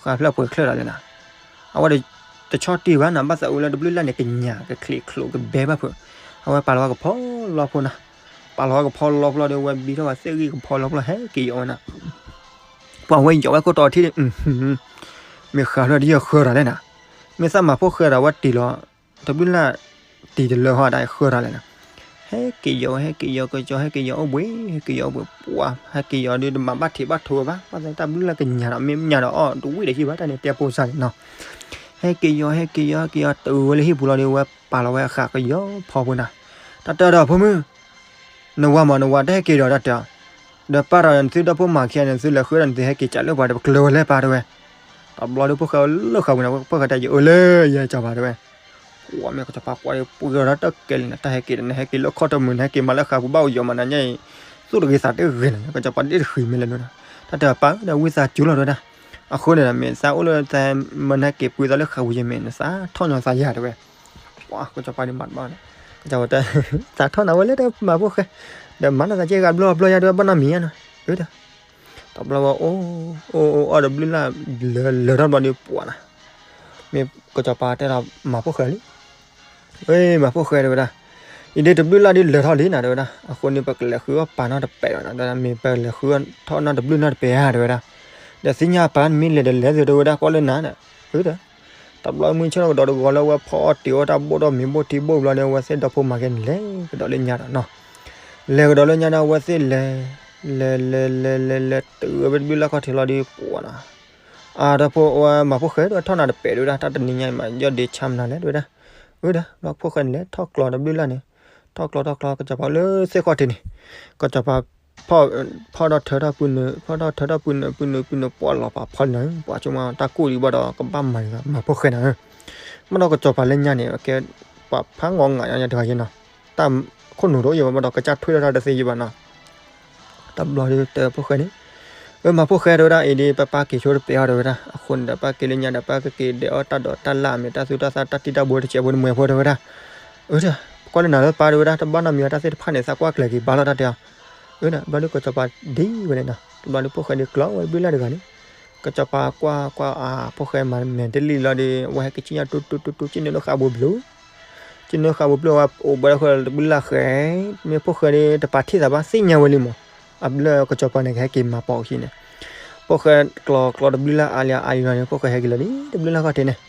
ဃါဖျၢၣ်ပှဲၤချၢၣ်လီၤလဲၣ်နၤ, အဝဲဒီး တဆီတံၢ်ဘၣ်နၤ ဘၣ်သးအူလၢတဘျုးလၢ်န့ၣ် ကညးကချံးချိးကဘဲဘၣ်ဖုး, အဝဲပာ်လီၤဝဲကဖီလီဖိနၤ, ပာ်လီၤဝဲကဖီလီဖိလီၤဒီး ဝဲဘံထီၣ်ဝဲသ့ၣ်ဂံၢ်ကဖီလီဖိလီၤ ဟဲက့ၤယီၤဝဲနၤ, ပှၤဝဲယီၤဝဲခိၣ်တီထံၣ်ဒီး မ့ၢ်ဃါဖျၢၣ်တယၢၢ်ဃၢတၢ်လဲၣ်နၤ, မ့ၢ်သးမၤဖိၣ်ဃဲဒီး ဝဲတံၢ်လီၤ, တဘျုးလၢ်တံၢ်တလၢဟီ တၢ်ဃၢထီၣ်လဲၣ်နီၤ. ဟဲက့ၤယီၤဝဲ ဟဲက့ၤယီၤကစီၤ ဟဲက့ၤယီၤအိၣ်ဘှံး ဟဲက့ၤယီၤအိၣ်ဘှံး ပှၤ ဟဲက့ၤယီၤဒီး တမၤဘၣ်ထံးဘၣ်ထိးဝဲဘၣ်, ဘၣ်ဆၣ်တၢ်ဘျုးလၢ်ကညးဒီး မ့ၢ်ညးဒီးအီၣ်တဝံၣ်ဒီးဟံၣ်ဘၣ် တၢ်န့ၣ်တဲပိာ်စၢ်န့ၣ်နီၤ. ဟဲက့ၤယီၤ ဟဲက့ၤယီၤ ဟဲက့ၤယီၤ တုၤဝဲလၢဟံၣ်ပူၤလီၤဒီး ဝဲပာ်လီၤဝဲအဃာ်ကယီဖီဖိနၤ. တၢ်တဲဒီး ဖိမုၣ် နဝၤမး နဝၤတဟဲက့ၤဒီး တၢ်တဲအီၤ, ဒီးပၢ်ဒီးနသုဒီဖိမၤခံဂၤန့ၣ် နသုလဲၤဃုဒီးနသုဟဲက့ၤကးလၢပှၤဒီး ပကျၢၤဝဲလၢပၢ်တဲဝဲ. တဘျီဒီးဖိၣ်ဃဲလၢဃာ်ပူၤန့ၣ် ဖိၣ်ဃဲတဲယအိၣ်လၢယဲကစီၤပၤတဲဝဲ. ကွၢ်မ့ၢ်ကစီၤပၤကွၢ်ဒီး ပှ့ၤဒီးတၢ်ကဲလံနၤ တၢ်ဟဲက့ၤဒီး နဟဲက့ၤလၢခီၣ်တမုာ် နဟဲက့ၤမၤလၢဃာ်ပူၤဘၣ်အိၣ်ယီၤမးနၤညါအံၤ သူၣ်တဂ့ၤသးတဂ့ၤနၤ ကစီၤပၤဒ့တဃံးမ့ၢ်လဲၤလိၤနၤ. တၢ်တဲပၢ်ဒီးဝံသးစူၤလီၤတဲဝဲဒၣ်. အဃိန့ၣ်ဒီး မ့ၢ်သးအိၣ်လၢသးမၢနဟဲက့ၤပှ့ၤသးလၢဃာ်ပူၤယဲမ့ၢ် နသးထီၣ်ညီသးယၤတဲဝဲ. ပှၤကစီၤပၤဒ့မၤတဘၣ်န့ၣ် ကစီၤပၤတဲ သးထီၣ်နၤဝဲလၢတၢ်မၤဖိၣ်ဃဲ ဒီးမၤနီၢ်သးကဲဂၤဘျီဘျီယါတဲဝဲ ဘၣ်နီတမံၤယါနီၤ. အၢ တဘျီဝဲအိၣ် အိၣ် အိၣ် အီၣ်တဘျုးလၢ် လၢာ်လၢာ်ထီၣ်တဘျီဒီး ပှၤနၤ မ့ၢ်ကစီၤပၤတဲဒီးမၤဖိၣ်ဃဲလံ. အ့ မၤဖိၣ်ဃဲတဲဝဲဒၣ်. အံၤဒ့တဘျုးလၢ်ဒ်လၢာ်ထီၣ်လံနၤတဲဝဲဒၣ်. အဃိန့ၣ် ပကလဲၤဃုအီၣ်ပာ်နီတပဲာ်ဘၣ်နၤ တဲဝဲဒၣ်. မ့ၢ်ပလဲၤဃုထီၣ်နီတဘျုးနီတပဲာ်ဧါတဲဝဲဒၣ်. ဒီးသ့ၣ်ညါပၢ်နမ့ၢ်လဲၤဒီးလဲၤသုတဲဝဲဒၣ် ကွၢ်လၢနၤဒီး အၢ ဒီး တဘျီမုၢ်ဆ့ၣ်နီၣ်ကဒီးတဂီၤလၢဝဲဖီအီၣ်တ့ၤအီၣ်တၢ်ဘိၣ်ဒီးမ့ၤဘိၣ်ထံဘိၣ်ဘျီဒီး အဝဲသ့ၣ်ဒီဖိမၤကဲန့ၣ်လဲၤကဒီးလၢညါဒီးနီၤ. လဲၤကဒီးလၢညါဒီး အဝဲသ့ၣ်လဲၤ လဲၤ လဲၤ လဲၤ လဲၤ တုၤဝဲတဘျုးလၢ်ခီၣ်ထံးလီၤဒီး ပှၤနၤ အါ ဒီဖိဝဲမၤဖိၣ်ဃဲဒီးထီၣ်နၤတပဲာ်တဲဝဲဒၣ် တၢ်တနံၤညါအံၤမး ယီၢ်ဒ့ဆါမနုၤလဲၣ်တဲဝဲဒၣ်. အၢ ဒီး ဘျီဖိၣ်ဃဲန့ၣ်လဲၤထီၣ်ကျီတဘျုးလၢ်န့ၣ် ထီၣ်ကျီထီၣ်ကျီ ကစီၤပၤလၢသ့ၣ်ခီၣ်ထံးန့ၣ် ကစီၤပၤ ဖီၣ်ထီၣ်ထၢထီၣ်ပုၢ်နုာ် ဖီၣ်ထီၣ်ထၢထီၣ်ပုၢ်နုာ် ပုၢ်နုာ် ပုၢ်နုာ် ပှၤလီၤပာ်ဖီၣ်နၤ ပှၤဆိကမိၣ်တၢ်ကိၢ်ဒံးဘၣ်ဒီး ကဘၣ်မၤမၤဖိၣ်ဃဲနၤဧၢ. မ့ၢ်ဒီးကစီၤပၤလၢညါန့ၣ် ကဲ ပှၤဖးငီးငးညါတဂၤယဲနီၤ တၢ်ခိၣ်နူာ်တအိၣ်ယဲဘၣ်ဒီး ကစၢ်ထွဲဒီးတၢ်တသ့ယဲဘၣ်နီၤ. တဘျီဒီးတဲဖိၣ်ဃဲန့ၣ် အၢ မၤဖိၣ်ဃဲတဲဝဲဒၣ် အံၤဒ်ပပၢ်က့ၤဆိတပဲာ်အီၤတဲဝဲဒၣ်. အဃိန့ၣ်ဒီး ပၢ်က့ၤလၢညါဒီး ပၢ်ကက့ၤဒဲးအီၣ်တၢ်ဒိးတၢ်လၢ် မ့ၢ်တၢ်သူတၢ်သၣ် တၢ်တံၢ်တၢ်ဘိတစဲးဖိန့ၣ် မွဲဖိတဲဝဲဒၣ်. အၢ ဒီး ကွၢ်လၢနၤလၢပၢ်တဲဝဲဒၣ် တဘၣ်နီတမံၤ တၢ်သ့ၣ်တဖၣ်န့ၣ် သးကွၢ်ကျဲၤက့ၤဘၣ်လီၤတၢ်တဲအီၤ. အၢ ဒီး ဘျီဒီးကစီၤပၤဒ်ဝဲန့ၣ်နီၤ တဘျီဒီးဖိၣ်ဃဲဒီးကျီဝဲတဘျုးလၢ်တဂၤန့ၣ် ကစီၤပၤကွၢ်ကွၢ်အါ ဖိၣ်ဃဲမၤမဲာ်တလံၣ်လီၤဒီး အဝဲဟဲက့ၤဆ့ၣ်ညါတူတူတူတူ ဆ့ၣ်နုာ်လၢဃာ်ပူၤဘျီ ဆ့ၣ်နုာ်ဃာ်ပူၤဘျီဝဲအိၣ်ဘၣ်ဃဲတဘျုးလၢ်ဃဲ မ့ၢ်ဖိၣ်ဃဲဒီးတပာ်ထံၣ်သးဘၣ် သ့ၣ်ညါဝဲလံမး အဘျီကစီၤပၤန့ၣ် ကဟဲက့ၤမၤပိာ်အခံန့ၣ် ဖိၣ်ဃဲကျီကျီတဘျုးလၢ်အါလံအါလံလီၤန့ၣ် ဖိၣ်ဃဲဟဲက့ၤလီၤလံ တဘျုးလၢ်ခီၣ်ထံးန့ၣ်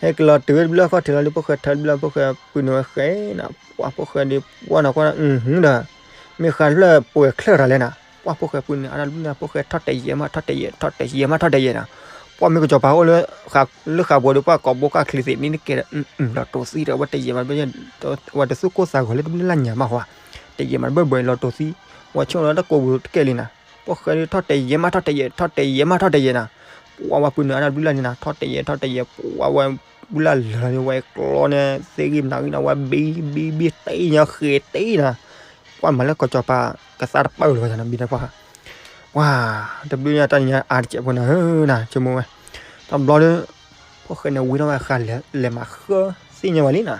ဟဲက့ၤလီၤတုၤဝဲတဘျုးလၢ်ခီၣ်ထံးလီၤဒီး ဖိၣ်ဃဲထၢတဘျုးလၢ် ဖိၣ်ဃဲပုၢ်နုာ်ဝဲဃဲနၤ ပှၤဖိၣ်ဃဲဒီး ပှၤနီၤကွၢ်ဒီး ဒီး မ့ၢ်ဃးတဖျၢၣ်ပှဲၤချၢၣ်တၢ်လဲၣ်နၤ ပှၤဖိၣ်ဃဲပုၢ်နုာ်အါတဘျုးလၢ် ဖိၣ်ဃဲထီၣ်တဲာ်ယဲၢ်မး ထီၣ်တဲာ်ယဲၢ် ထီၣ်တဲာ်ယဲၢ်မး ထီၣ်တဲာ်ယဲၢ်နၤ ပှၤမ့ၢ်ကစီၤပၤအိၣ်လၢ လၢဃာ်ပူၤဒီး ပှၤကိးဘိကၢ်ချံသ့ၣ်မ့ၢ်တကဲဒီး လီၤတိၢ်သံဒီး ဝဲတဲယဲၢ်မး ဝဲတသူၣ်ကိၢ်သးဂီၤလၢတဘျုးလၢ်ညါဘၣ်ဃီ တဲယဲၢ်မးတဘၢဘၢလီၤတိၢ်သံ ဝဲဆိၣ်လီၤတၢ်ကိးပူၤတကဲလံနၤ ဖိၣ်ဃဲထီၣ်တဲာ်ယဲၢ်မး ထီၣ်တဲာ်ယဲၢ် ထီၣ်တဲာ်ယဲၢ်မး ထီၣ်တဲာ်ယဲၢ်နၤ ပှၤဝဲပုၢ်နုာ်အါတဘျုးလၢ်န့ၣ်နၤ ထီၣ်တဲာ်ယဲၢ် ထီၣ်တဲာ်ယဲၢ် ပှၤဝဲဘျုးလၢ်လၢာ်လီၤန့ၣ် ဝဲကျီန့ၣ် သ့ဂံၢ်မနၤဂံၢ်နၤ ဝဲဘံဘံဘံတ့ၢ်ညါဃ့တ့ၢ်နၤ ပှၤမၤလၢကစီၤပၤ ကသါတပၢၢ်လီၤဝဲန့ၣ် ဘံတၢ်ပှၢ် ပှၤ တဘျုးညါတၢ်နံၤညါအါတစဲးဖိနၤဧၢနၤ ဆိကမိၣ်ဝဲ တဘျီဒီး ဖိၣ်ဃဲန့ၣ်ဝံထီၣ်ဝဲဃာ်လဲၤမၤဃၢသ့ၣ်ညါဝဲလံနၤ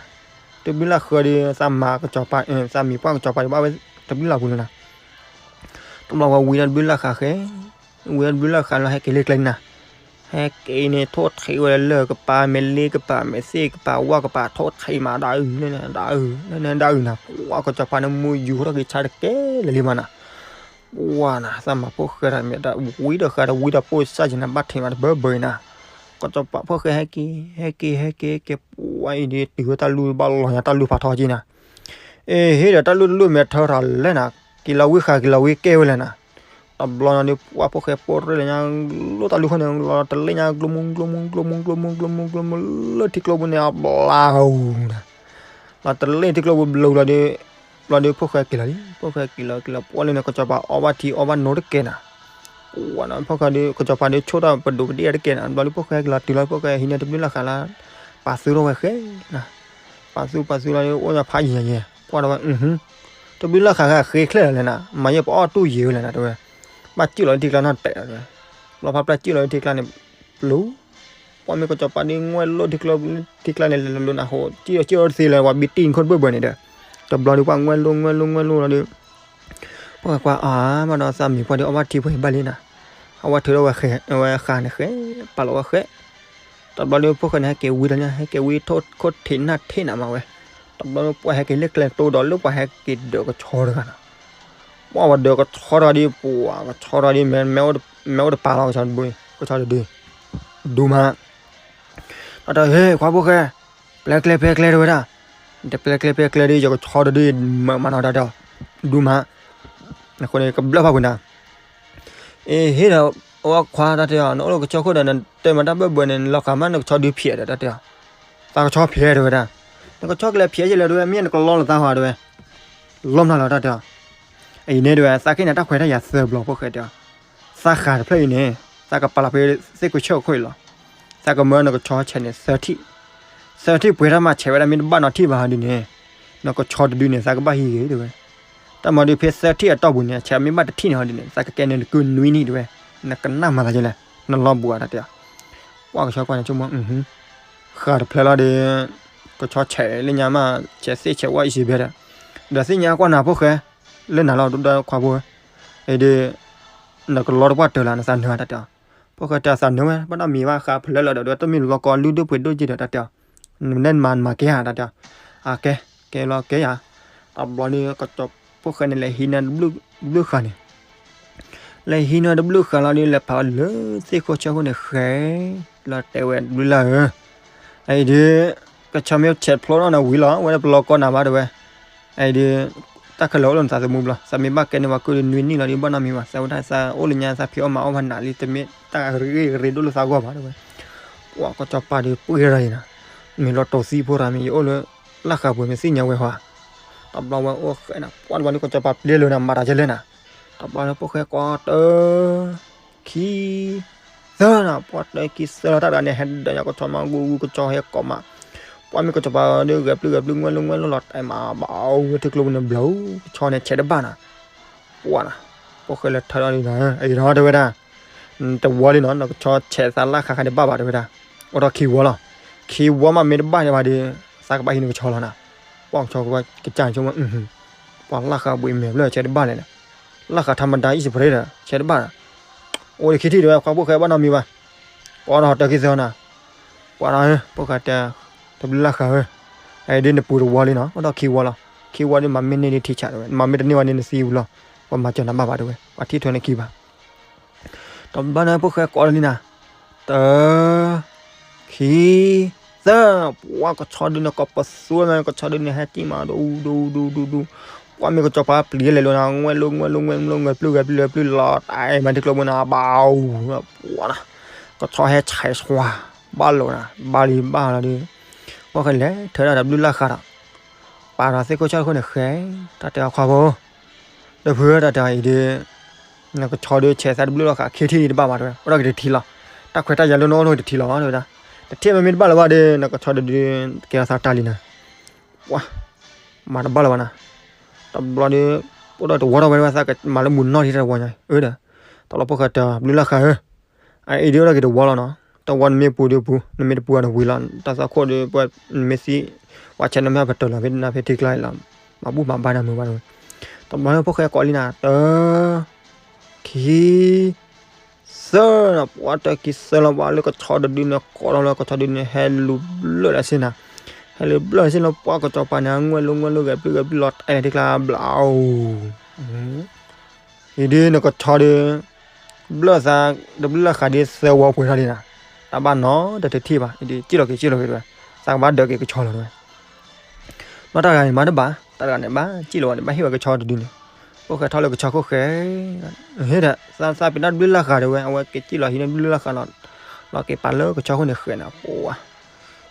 တဘျုးလၢ်ဃၢဒီး သးမၤကစီၤပၤ သးမံၤပှၢ်ကစီၤပၤဒီးဘၣ်ဝဲတဘျုးလၢ်ပူၤလီၤနၤ တဘျီဝဲဝံဒီးတဘျုးလၢ်ဃာ်ဃဲ ဝံဒီးတဘျုးလၢ်ဃာ်လီၤ ဟဲက့ၤလၢကျဲန့ၣ်နၤ ဟဲက့ၤန့ၣ် ထိၣ်ထံးဝဲလၢကပၤ မ့ၢ်လ့ကပၤ မ့ၢ်သ့ၣ်ကပၤ ဝၣ်ကပၤ ထိၣ်ထံးမး ဒၣ်အုၣ် ဒၣ်အုၣ် ဒၣ်အုၣ်နၤ ပှၤကစီၤပၤန့ၣ် မူယူၤထီၣ်က့ၤဆါတကဲလၢာ်လံမးနၤ ပှၤနၤ သးမၤဖိၣ်ဃဲတၢ်မ့ၢ်တၢ်ဝံဒီးဃာ်ဒီးဝံဒီးပိၢ်စၢ်က့ၤနၤ ဘၣ်ထံးမးတဘၢဘၢအံၤနၤ ကစီၤပၤဖိၣ်ဃဲဟဲက့ၤ ဟဲက့ၤ ဟဲက့ၤ ဟဲက့ၤ ပှၤအံၤဒ်တုၤဝဲတၢ်လူၢ်ဘၣ်လီၤညါ တၢ်လူၢ်ဖးထီက့ၤနၤ အ့ ဟ့ၣ်ဒီးတၢ်လူၢ်တလူၢ်မ့ၢ်ထၢထီၣ်လဲၣ်နၤ က့ၤလီၤဝံဃာ်က့ၤလီၤဝံကဲဝဲလဲၣ်နၤ တဘျီနၤဒီး ပှၤဖိၣ်ဃဲပိၢ်ရဲၣ်လၢညါ လီၤတၢ်လူၢ်ခီန့ၣ် လီၤတလ့ၣ်ညါ ကျိမူ ကျိမူ ကျိမူ ကျိမူ ကျိမူ ကျိမူ လၢထံကျိပူၤန့ၣ် အဘျါအူၤနၤ လီၤတလ့ၣ်ထံကျိပူၤဘျီလီၤဒီး ဘျီဒီးဖိၣ်ဃဲက့ၤလီၤလံ ဖိၣ်ဃဲက့ၤလီၤက့ၤလီၤ ပှၤလၢန့ၣ် ကစီၤပၤအီၣ်ဘၣ်ထံအီၣ်ဘၣ်နိတကဲနၤ ပှၤနၤ ဖိၣ်ဃဲဒီး ကစီၤပၤဒီးဆိၣ်ထီၣ်ပဒိၣ်ပဒ့ၣ်တကဲနၤ ဘျီဒီးဖိၣ်ဃဲက့ၤလီၤတုၤလီၤ ဖိၣ်ဃဲဟံးန့ၢ်တဘျုးလၢ်ဃာ်လၢ ပာ်သုထီၣ်ဝဲဃဲနၤ ပာ်သုပာ်သုလီၤဒီး အိၣ်ညါဖးယံၤယံၤ ကွၢ်ဒီးဝဲ တဘျုးလၢ်ဃာ်ဃဲဃ့ချၢၣ်လီၤလဲၣ်နၤ မၤယဲၢ်ပအီၣ်တူၢ်ယံၤဝဲလဲၣ်နၤတဲဝဲ ဘၣ်စံၣ်လီၤလၢထံကျါနီၢ်တဲာ်တဲဝဲ ဘျီဖးပျၢ်စံၣ်လီၤလၢထံကျါန့ၣ် ပျူၤ ပှၤမ့ၢ်ကစီၤပၤဒီး ငွဲၣ်လိၣ်ထံကျိ ထံကျါန့ၣ် လဲၤလိၤနၤဟိ စံၣ်စံၣ်အီၤတသ့လၢၤ ပှၤဘံတံၢ်ခိၣ်တဘၢဘၢန့ၣ်ဒီး တဘျီဒီးပှၤငွဲၣ်လိၣ် ငွဲၣ်လိၣ် ငွဲၣ်လိၣ်လီၤဒီး ပှၤကွၢ်အါမးဒီးသးမံၤပှၢ်ဒီးအီၣ်ဘၣ်ထံဖိဘၣ်လံနၤ အဝဲထုးထီၣ်ဝဲဃာ်န့ၣ်ဃဲ ပာ်လီၤဝဲဃဲ တဘျီဒီးဖိၣ်ဃဲန့ၣ် ဟဲက့ၤဝံဒီးညါ ဟဲက့ၤဝံထိၣ်ခိၣ်ထံးနၢ်ထံးနၤမးဝဲ တဘျီဒီးပှၤဟဲက့ၤလၢကျဲတိဒီး လၢပှၤဟဲက့ၤဒၢးကဆီတဂၤနၤ ပှၤဝဲဒၢးကဆီတဂၤဒီး ပှၤကဆီတဂၤဒီး မ့ၢ်အိၣ်တပၤလီၤ ကဆီတဒု ကဆီတဒု ဒူမး အတၢ်ဟ့ၣ်ခွါဖိၣ်ဃဲ, ပျဲကျဲပျဲကျဲတဲဝဲဒၣ်, တပျဲကျဲပျဲကျဲဒီး ယကဆီတဒုမၤမးနီၤတၢ်တဲအီၤ, ဒူမး, အဃိန့ၣ်ကဘျၢၣ်ဖးကွံာ်နၤ, အ့ဟ့ၣ်ဒီး, အဝဲခွါတၢ်တဲအီၤ နအိၣ်လၢကဆီခိၣ်ဒီး နတဲမၤတၢ်ဘၢၣ်ဘၢၣ်န့ၣ် နလီၤဃာ်မး နကဆီဒုဖျဲးဒီးတၢ်တဲအီၤ, သးကဆီဖျဲးတဲဝဲဒၣ်, နကဆီကလဲၤဖျဲးကလဲၤတဲဝဲ မ့ၢ်နကလီလီၤသးဟီတဲဝဲ, လီမးလီၤတၢ်တဲအီၤ, အံၤန့ၣ်တဲဝဲ သးက့ၤန့ၣ်တၢ်ခွဲးတၢ်ယာ်သၢဘျီဖိၣ်ဃဲတဲအီၤ, သးဃာ်တဖျၢၣ်အံၤန့ၣ်, သးကပာ်လီၤဖဲသ့ၣ်ကွံာ်ဆၢၣ်ခိၣ်အံၤလီၤ, သးကမၢနကဆီဆဲးန့ၣ်သၢထံၣ်, သၢထံၣ်ပှဲၤတၢ်မးဆဲးဝဲဒၣ်မ့ၢ်တဘၣ်နီတထံၣ်ဘၣ်ဟီဒ်န့ၣ်, နကဆီတဒုန့ၣ် သးကဘၣ်ဟံးဂ့ၤတဲဝဲ, တၢ်မၤဒုးဖဲသၢထံၣ်အတီၢ်ပူၤန့ၣ် ဆဲးမ့ၢ်ဘၣ်တထံၣ်န့ၣ်ဟီဒ်န့ၣ် သးကကဲန့ၣ်တကုနွံနံၣ်တဲဝဲ, နကနၣ်မၤသးဒ်လဲၣ်, နလီၢ်ဘူးဧါတၢ်တဲအီၤ, ပှၢ်ကဆီကွၢ်န့ၣ်ဆိကမိၣ် ဃာ်တဖျၢၣ်လီၤဒီး, ကဆီဆဲးလၢညါမး, ဆဲးသ့ၣ်ဆဲးဝဲအံၤစံးဘဲဒီး, ဒီးသ့ၣ်ညါကွၢ်နၤဖိၣ်ဃဲ, လၢနၤလီၤဒိၣ်ဒီးခွါဖိ, အံၤဒီး, နကလီတပှၢ်တၢၢ်လၢနသးနၢၤတၢ်တဲအီၤ, ဖိၣ်ဃဲတဲသးနၢၤဝဲ ဘၣ်နီတမံၤဘၣ်ဃးဖျၢၣ်လီၤဒီး တမ့ၢ်လီၤကီလုၢ်ဒိၣ်ပှ့ၤဒိၣ်က့ဒီးတၢ်တဲအီၤ, နမၤနမၤကဲဧါတၢ်တဲအီၤ, အကဲ, ကဲလီၤကဲယၤ, တဘျီန့ၣ် ကဆီဖိၣ်ဃဲန့ၣ် လဲၤဟံးန့ၢ်တဘျုးဃာ်န့ၣ် လဲၤဟံးန့ၢ်တဘျုးဃာ်လီၤဒီး လဲၤဖးလၢသ့ၣ်ခိၣ်ဆၢခိၣ်န့ၣ်ဃဲ, လီၤတဲဝဲတဘျုးလၢ်ဧၢ, အံၤဒီး, ကဆီမ့ၢ်ဆဲးဖျိထီၣ်န့ၣ်ဝံၤလီၤ ဝဲဒၣ်ပလီၤကီနၤဘၣ်တဲဝဲ, အံၤဒီး, တၢ်ခဲလၢာ်အိၣ်လၢနသးသမူဘျီ သးမ့ၢ်ဘၣ်ကဲန့ၢ်ပှၤကုၢ်ဒီးနွံနံၣ်လီၤဒီးဘၣ်နီတမံၤဘၣ် သးဝဲဒၣ်သးအိၣ်လၢညါသးဖံးအီၣ်မၤအီၣ်ဘၣ်နၤလံ တမ့ၢ်တၢ်ဂ့ၤဂ့ၤဒိၣ်လၢသးဂီၢ်ဘၣ်တဲဝဲ, ပှၤကဆီပၤဒီးပှ့ၤရၤအံၤနၤ, မ့ၢ်လီၤတိာ်သံဖိရၤမ့ၢ်ယအိၣ်လၢ, လၢ်ဃာ်ပူၤမ့ၢ်သ့ၣ်ညါဝဲဟီဧါ, တဘျီဝဲအိၣ်ဃဲနၤ ပှၤတဘျီန့ၣ်ကဆီပၤပျဲလၢနၤ မၤတၢ်ကဲလဲၣ်နၤ, တဘျီန့ၣ်ဖိၣ်ဃဲကိးတၢ် ခံ, သၢနၤ ပှၤတၢ်ခံသၢလီၤတၢ်တဂၤန့ၣ် ဟဲဒၢးညါကဆီမးဂူဂူကဆီဟဲကိးမး, ပှၤမ့ၢ်ကဆီပၤဒီးဂဲၤပျုၢ်ဂဲၤပျုၢ်ငွဲၣ်လိငွဲၣ်လိလီၤတၢ်မး ဘၣ်အိၣ်ဝဲထံကျိပူၤန့ၣ်ဘျီ ကဆီန့ၣ်ဆဲးတဘၣ်နၤ, ပှၤနၤ, ဖိၣ်ဃဲလဲၤထၢဒီးနၤ အံၤဒီးတဲဝဲဒၣ် တဝီလံနီၤ နကဆီဆဲးသးလၢ်ဃာ်ဃာ်န့ၣ်ဘၣ်ဘၣ်တဲဝဲဒၣ်, အိၣ်ဒီးခံဝီလီၤ, ခံဝီမးမ့ၢ်တဘၣ်န့ၣ်ဘၣ်ဒီး, သးကဘၣ်ဟံးန့ၢ်ကဆီလီၤနၤ, ပှၤကဆီကကၢ်ဆိကမိၣ်, ပှၤလၢ်ဃာ်ဘှံးမဲာ်ဘျီၣ်ဆဲးတဘၣ်လဲၣ်, လၢ်ဃာ်ထါမတၤအံၣ်စပရ့ဒီး ဆဲးတဘၣ်နၤ, အိၣ်ဒီးခံထံၣ်တဲဝဲ ခွါဖိၣ်ဃဲဘၣ်နီတမံၤဘၣ်, ပှၤဒီးတၢ်ခံသၢနၤ, ပှၤဒီးဧၢ ဖိၣ်ဃဲတဲ, တဘျုးလၢ်ဃာ်ဧၢ, အံၤဒ်နပူၤတဝီလံနီၤ အိၣ်ဒီးခံဝီလီၤ, ခံဝီဒ်မၤမ့ၢ်န့ၢ်ဒ်ထံဆးတဲဝဲ မၤမ့ၢ်တန့ၢ်ဝဲန့ၣ်နသံဝံၤလီၤ, ပှၤမၤစၢၤနၤဘၣ်ဘၣ်တဲဝဲ ပှၤထံၣ်ထွဲန့ၣ်ခံဘၣ် တဘျီန့ၣ်ဖိၣ်ဃဲကိးလီၤလံနၤ, တၢ, ခံ, သၢ, ပှၤကဆီဒုန့ၣ်ကိးပသူဝဲမး ကဆီဒုန့ၣ်ဟဲကံၣ်မးဒူဒူဒူဒူဒူ, ပှၤမ့ၢ်ကဆီပၤပျံၤလဲၤလိာ်နၤ ငွဲၣ်လိငွဲၣ်လိငွဲၣ်လိ ဂဲၤပျုၢ်ဂဲၤပျုၢ်ဂဲၤပျုၢ်လီၤတၢ်အံၤမးထံကျိပူၤနၤ ဘၣ်အူ, ပှၤနၤ, ကဆီဟဲဆဲးဆှါ, ဘၣ်လိာ်နၤ ဘၣ်လံဘၣ်လီၤဒီး, ဖိၣ်ဃဲလဲၤထၢဒၣ်တဘျုးလၢ်ဃာ်ဒီး, ပာ်ဒီးသ့ၣ်ခိၣ်ဆၣ်ခိၣ်န့ၣ်ဃဲ, တၢ်တဲအီၤခွါဖိ ဒီးဖုတၢ်တဲအံၤဒီး, နကဆီဒီးဆဲးသးတဘျုးလီၤဃာ်ခံထံၣ်ဒံးတဘၣ်ဘၣ်တဲဝဲ အိၣ်ဒီးက့ၤတထံၣ်လီၤ, တၢ်ခွဲးတၢ်ယာ်လၢနအိၣ်လၢတထံၣ်လီၤတဲဝဲဒၣ်, တထံၣ်မ့မ့ၢ်တဘၣ်လၢၤဘၣ်ဒီး နကဆီဒီးဒုး, ကဲထီၣ်သးတၢ်လံနၤ, ပှၤ, မၤတဘၣ်လၢၤဘၣ်နၤ, တဘျီဒီး, အိၣ်ဒီးတဝီထီၣ်ဝဲဒၣ်ဝဲသးကမၤလၢမုၢ်နီၢ်ထံတဝီညါ, အၢဒီး, တဘျီဖိၣ်ဃဲတဘျုးလၢ်ဃာ်ဧၢ အအံၤဒ်အိၣ်ဒီးက့ၤတဝီလီၤနီၤ, တဝီနမ့ၢ်ပူၤဒီးပူၤ နမ့ၢ်တပူၤဒီးဝံၤလီၤ တၢ်သးခိၣ်ဒီးပှၤ, နမ့ၢ်သံ, ပှၤဆဲးနမ့ၢ်ဟးပတၢၢ်လီၤဖဲနဖဲထံကျါအံၤလီၤ, မၤဘူၣ်မၤဘါနၤမုာ်ဘၣ်တဲဝဲ, တဘျီဖိၣ်ဃဲကိးလံနၤ တၢ, ခံ, သၢ, ပှၤတၢ်ခံသၢလီၤ ပှၤလၢကဆီတဒုန့ၣ် ကိးထီၣ်လၢကဆီဒုန့ၣ် ဟဲလူၤဘျၢၣ်လၢစ့ၢ်နၤ, ဟဲလူၤဘျၢၣ်လၢစ့ၢ်လီၤ ပှၤကဆီပၤန့ၣ် ငွဲၣ်လိငွဲၣ်လိ ဂဲၤပျုၢ်ဂဲၤပျုၢ်လီၤတၢ်အံၤထံကျါဘျီအူ အံၤဒ်နကဆီဒီး, ဘျၢၣ်သး, တဘျုးလၢ်ဃာ်ဒ်သၢဝီပှဲၤထီၣ်လံနၤ, တၢ်ဘၣ်နီတထံၣ်ဘၣ် အံၤဒ်စံၣ်လီၤက့ၤစံၣ်လီၤက့ၤတဲဝဲ, သးကဘၣ်ဒၢးက့ၤကဆီလီၤတဲဝဲ, နီၢ်တၢ်ဂၤန့ၣ်မၤတဘၣ် တၢ်တဂၤန့ၣ်ဘၣ်စံၣ်လီၤဝဲန့ၣ် ဘၣ်ဟ့ၣ်ဝဲကဆီတဒုန့ၣ်, ဖိၣ်ဃဲထီၣ်လၢကဆီခိၣ်ဃဲ, ဟ့ၣ်ဒီး, သးသးပ့ၤနီၣ်တဘျုးလၢ်ဃာ်တဲဝဲ အဝဲက့ၤစံၣ်လီၤဟံးန့ၢ်တဘျုးလၢ်ဃာ်လီၤ, လီၤက့ၤပာ်လၢကဆီခိၣ်န့ၣ်ဃဲနၤ ပှၤ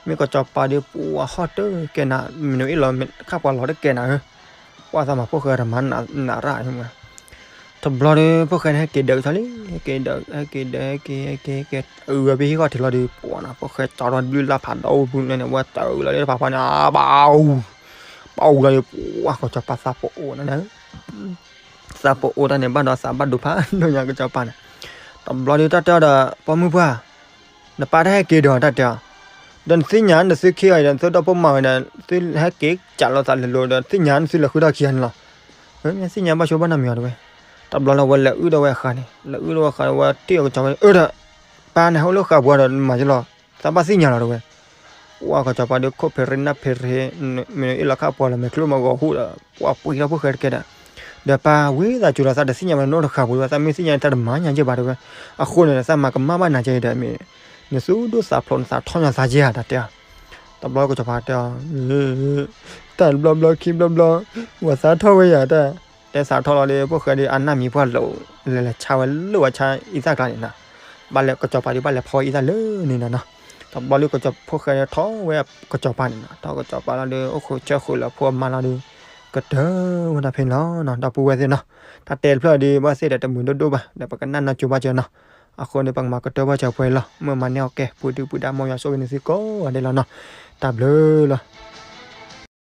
မ့ၢ်ကဆီပၤဒီးပှၤဟီၣ်တကဲနၤ မ့ၢ်နအ့ၣ်လီၤခၣ်ပှၤလီၤတကဲနၤဧၢ, ပှၤသးမၤဖိၣ်ဃဲတမၤနးရၣ်, တဘျီဒီး ဖိၣ်ဃဲန့ၣ်ဟဲက့ၤဒၢးကဆီလံ, ဟဲက့ၤဒၢး ဟဲက့ၤဒၢး ဟဲက့ၤ ဟဲက့ၤ ဟဲက့ၤ အုးဝဲဖဲဟံၣ်ဃီထံးလီၤဒီး ပှၤနၤ ဖိၣ်ဃဲကၠီထီၣ်တဘျုးလၢ်ဖးဒီးအိၣ်ဘုန့ၣ် ဝဲတအုးလီၤလၢတဖးဖီန့ၣ် အဘၣ်အူ, ဘၣ်အူလီၤဒီး ပှၤကဆီပၤသးပအိၣ်နၤ သးပအိၣ်တၢ်န့ၣ်ဘၣ်ဒီးသးဘၣ်ဒိဖးဒိၣ်ညါကဆီပၤန့ၣ်, တဘျီဒီးတၢ်တဲအီၤဒီး ပိာ်မုၣ်ပှၢ်, နပၢ်တၢ်ဟဲက့ၤဒီးတၢ်တဲအီၤ, ဒီးနသ့ၣ်ညါနသုခံဂၤဒီး နသုဒီဖိမိၢ်ဝဲဒီး သုဟဲက့ၤကးလိာ်သးလဲၤလိာ်ဒီး သ့ၣ်ညါနသုလဲၤဃုထီၣ်ခံဂၤန့ၣ်လီၤ, မ့ၢ်သ့ၣ်ညါဘၣ်ဆိဘၣ်နီတမံၤအီၤတဲဝဲ, တဘျီလၢဝဲလဲၤအုၣ်ဒီးဝဲဃာ်န့ၣ် လဲၤအုၣ်ဒီးဝဲဃာ်ဝဲတ့ၢ်အီၤကဆီဝဲ အၢဒီး, ပၢ်နဟဲအိၣ်လၢဃာ်ပူၤဒီးမၤကလီၤ, သးဘၣ်သ့ၣ်ညါလီၤတဲဝဲ ပှၤကဆီပၤဒီးခိၣ်ဖဲးရ့နၢ်ဖဲးရ့, မ့ၢ်အ့ၣ်လီၤခၣ်ပှၤလီၤမဲာ်ချံမ့ၢ်ဂီၤဟူဒီး ပှၤပှ့ၤထီၣ်ဖိၣ်ဃဲတကဲဒီး, ဒီးပၢ်ဝံသးစူၤဒီးသးတသ့ၣ်ညါဘၣ်နအိၣ်တဃာ်ပူၤဒီး သးမ့ၢ်သ့ၣ်ညါန့ၣ် သးတမၤညါက့ဘၣ်တဲဝဲ, အဃိန့ၣ် သးမၤကမၣ်ဘၣ်နၤကဲဒီး မ့ၢ်, နသူၣ်ဒိၣ်သးဖျိး နသးထီၣ်ညါသးယဲၢ်ဧါ တၢ်တဲအီၤ. တဘျီကစီၤပၤတဲအီၤ, တၢ်တဘျီဘျီခံဘျီဘျီ, ပှၤသးထီၣ်ဝဲယၤတၢ်, တဲသးထီၣ်လီၤဒီး ဖိၣ်ဃဲဒီးအနၢ်မံၤပှၢ်လီၤ, လဲၤလဲၤဆါဝဲလၢဝဲဆါအံသၣ်ကျါန့ၣ်နီၤ. ဘၣ်လဲၤကစီၤပၤဒီး ဘၣ်လဲၤဖီဝဲအံသၣ်လၢန့ၣ်နီၤနီၤ. တဘျီလၢကစီၤ ဖိၣ်ဃဲထီၣ်ဝဲကစီၤပၤန့ၣ်နီၤ, ထီၣ်ကစီၤပၤလီၤဒီး အိၣ်ဃုာ်ဆၢဃုာ်လၢဖိအမါလီၤဒီး ကတၢၢ်ဝဲဒၣ်ဖဲန့ၣ်လီၤနီၤ. ဒီပုၢ်ဝဲၢ်သ့ၣ်နီၤ, တၢ်တဲတဖျၢၣ်ဒီး ဘၣ်သ့ၣ်ဒီးတမုာ်ဒိၣ်ဒိၣ်ဘၣ်, ဒီးပကနၣ်နီၢ်ကၠိဘၣ်စၢၤနီၤ. အဃိန့ၣ် ပကမၤကတၢၢ်ဘၣ်စၢၤဖဲအံၤလီၤ. မုၢ်မၤန့ၢ်အီၣ်ကဲ ပူၤဒုၣ်ပူၤဒါ မ်ယွၤဆိၣ်ဂ့ၤန့ၢ်သုကိးဂၤဒဲးလီၤနီၤ. တၢ်ဘျုးလီၤ.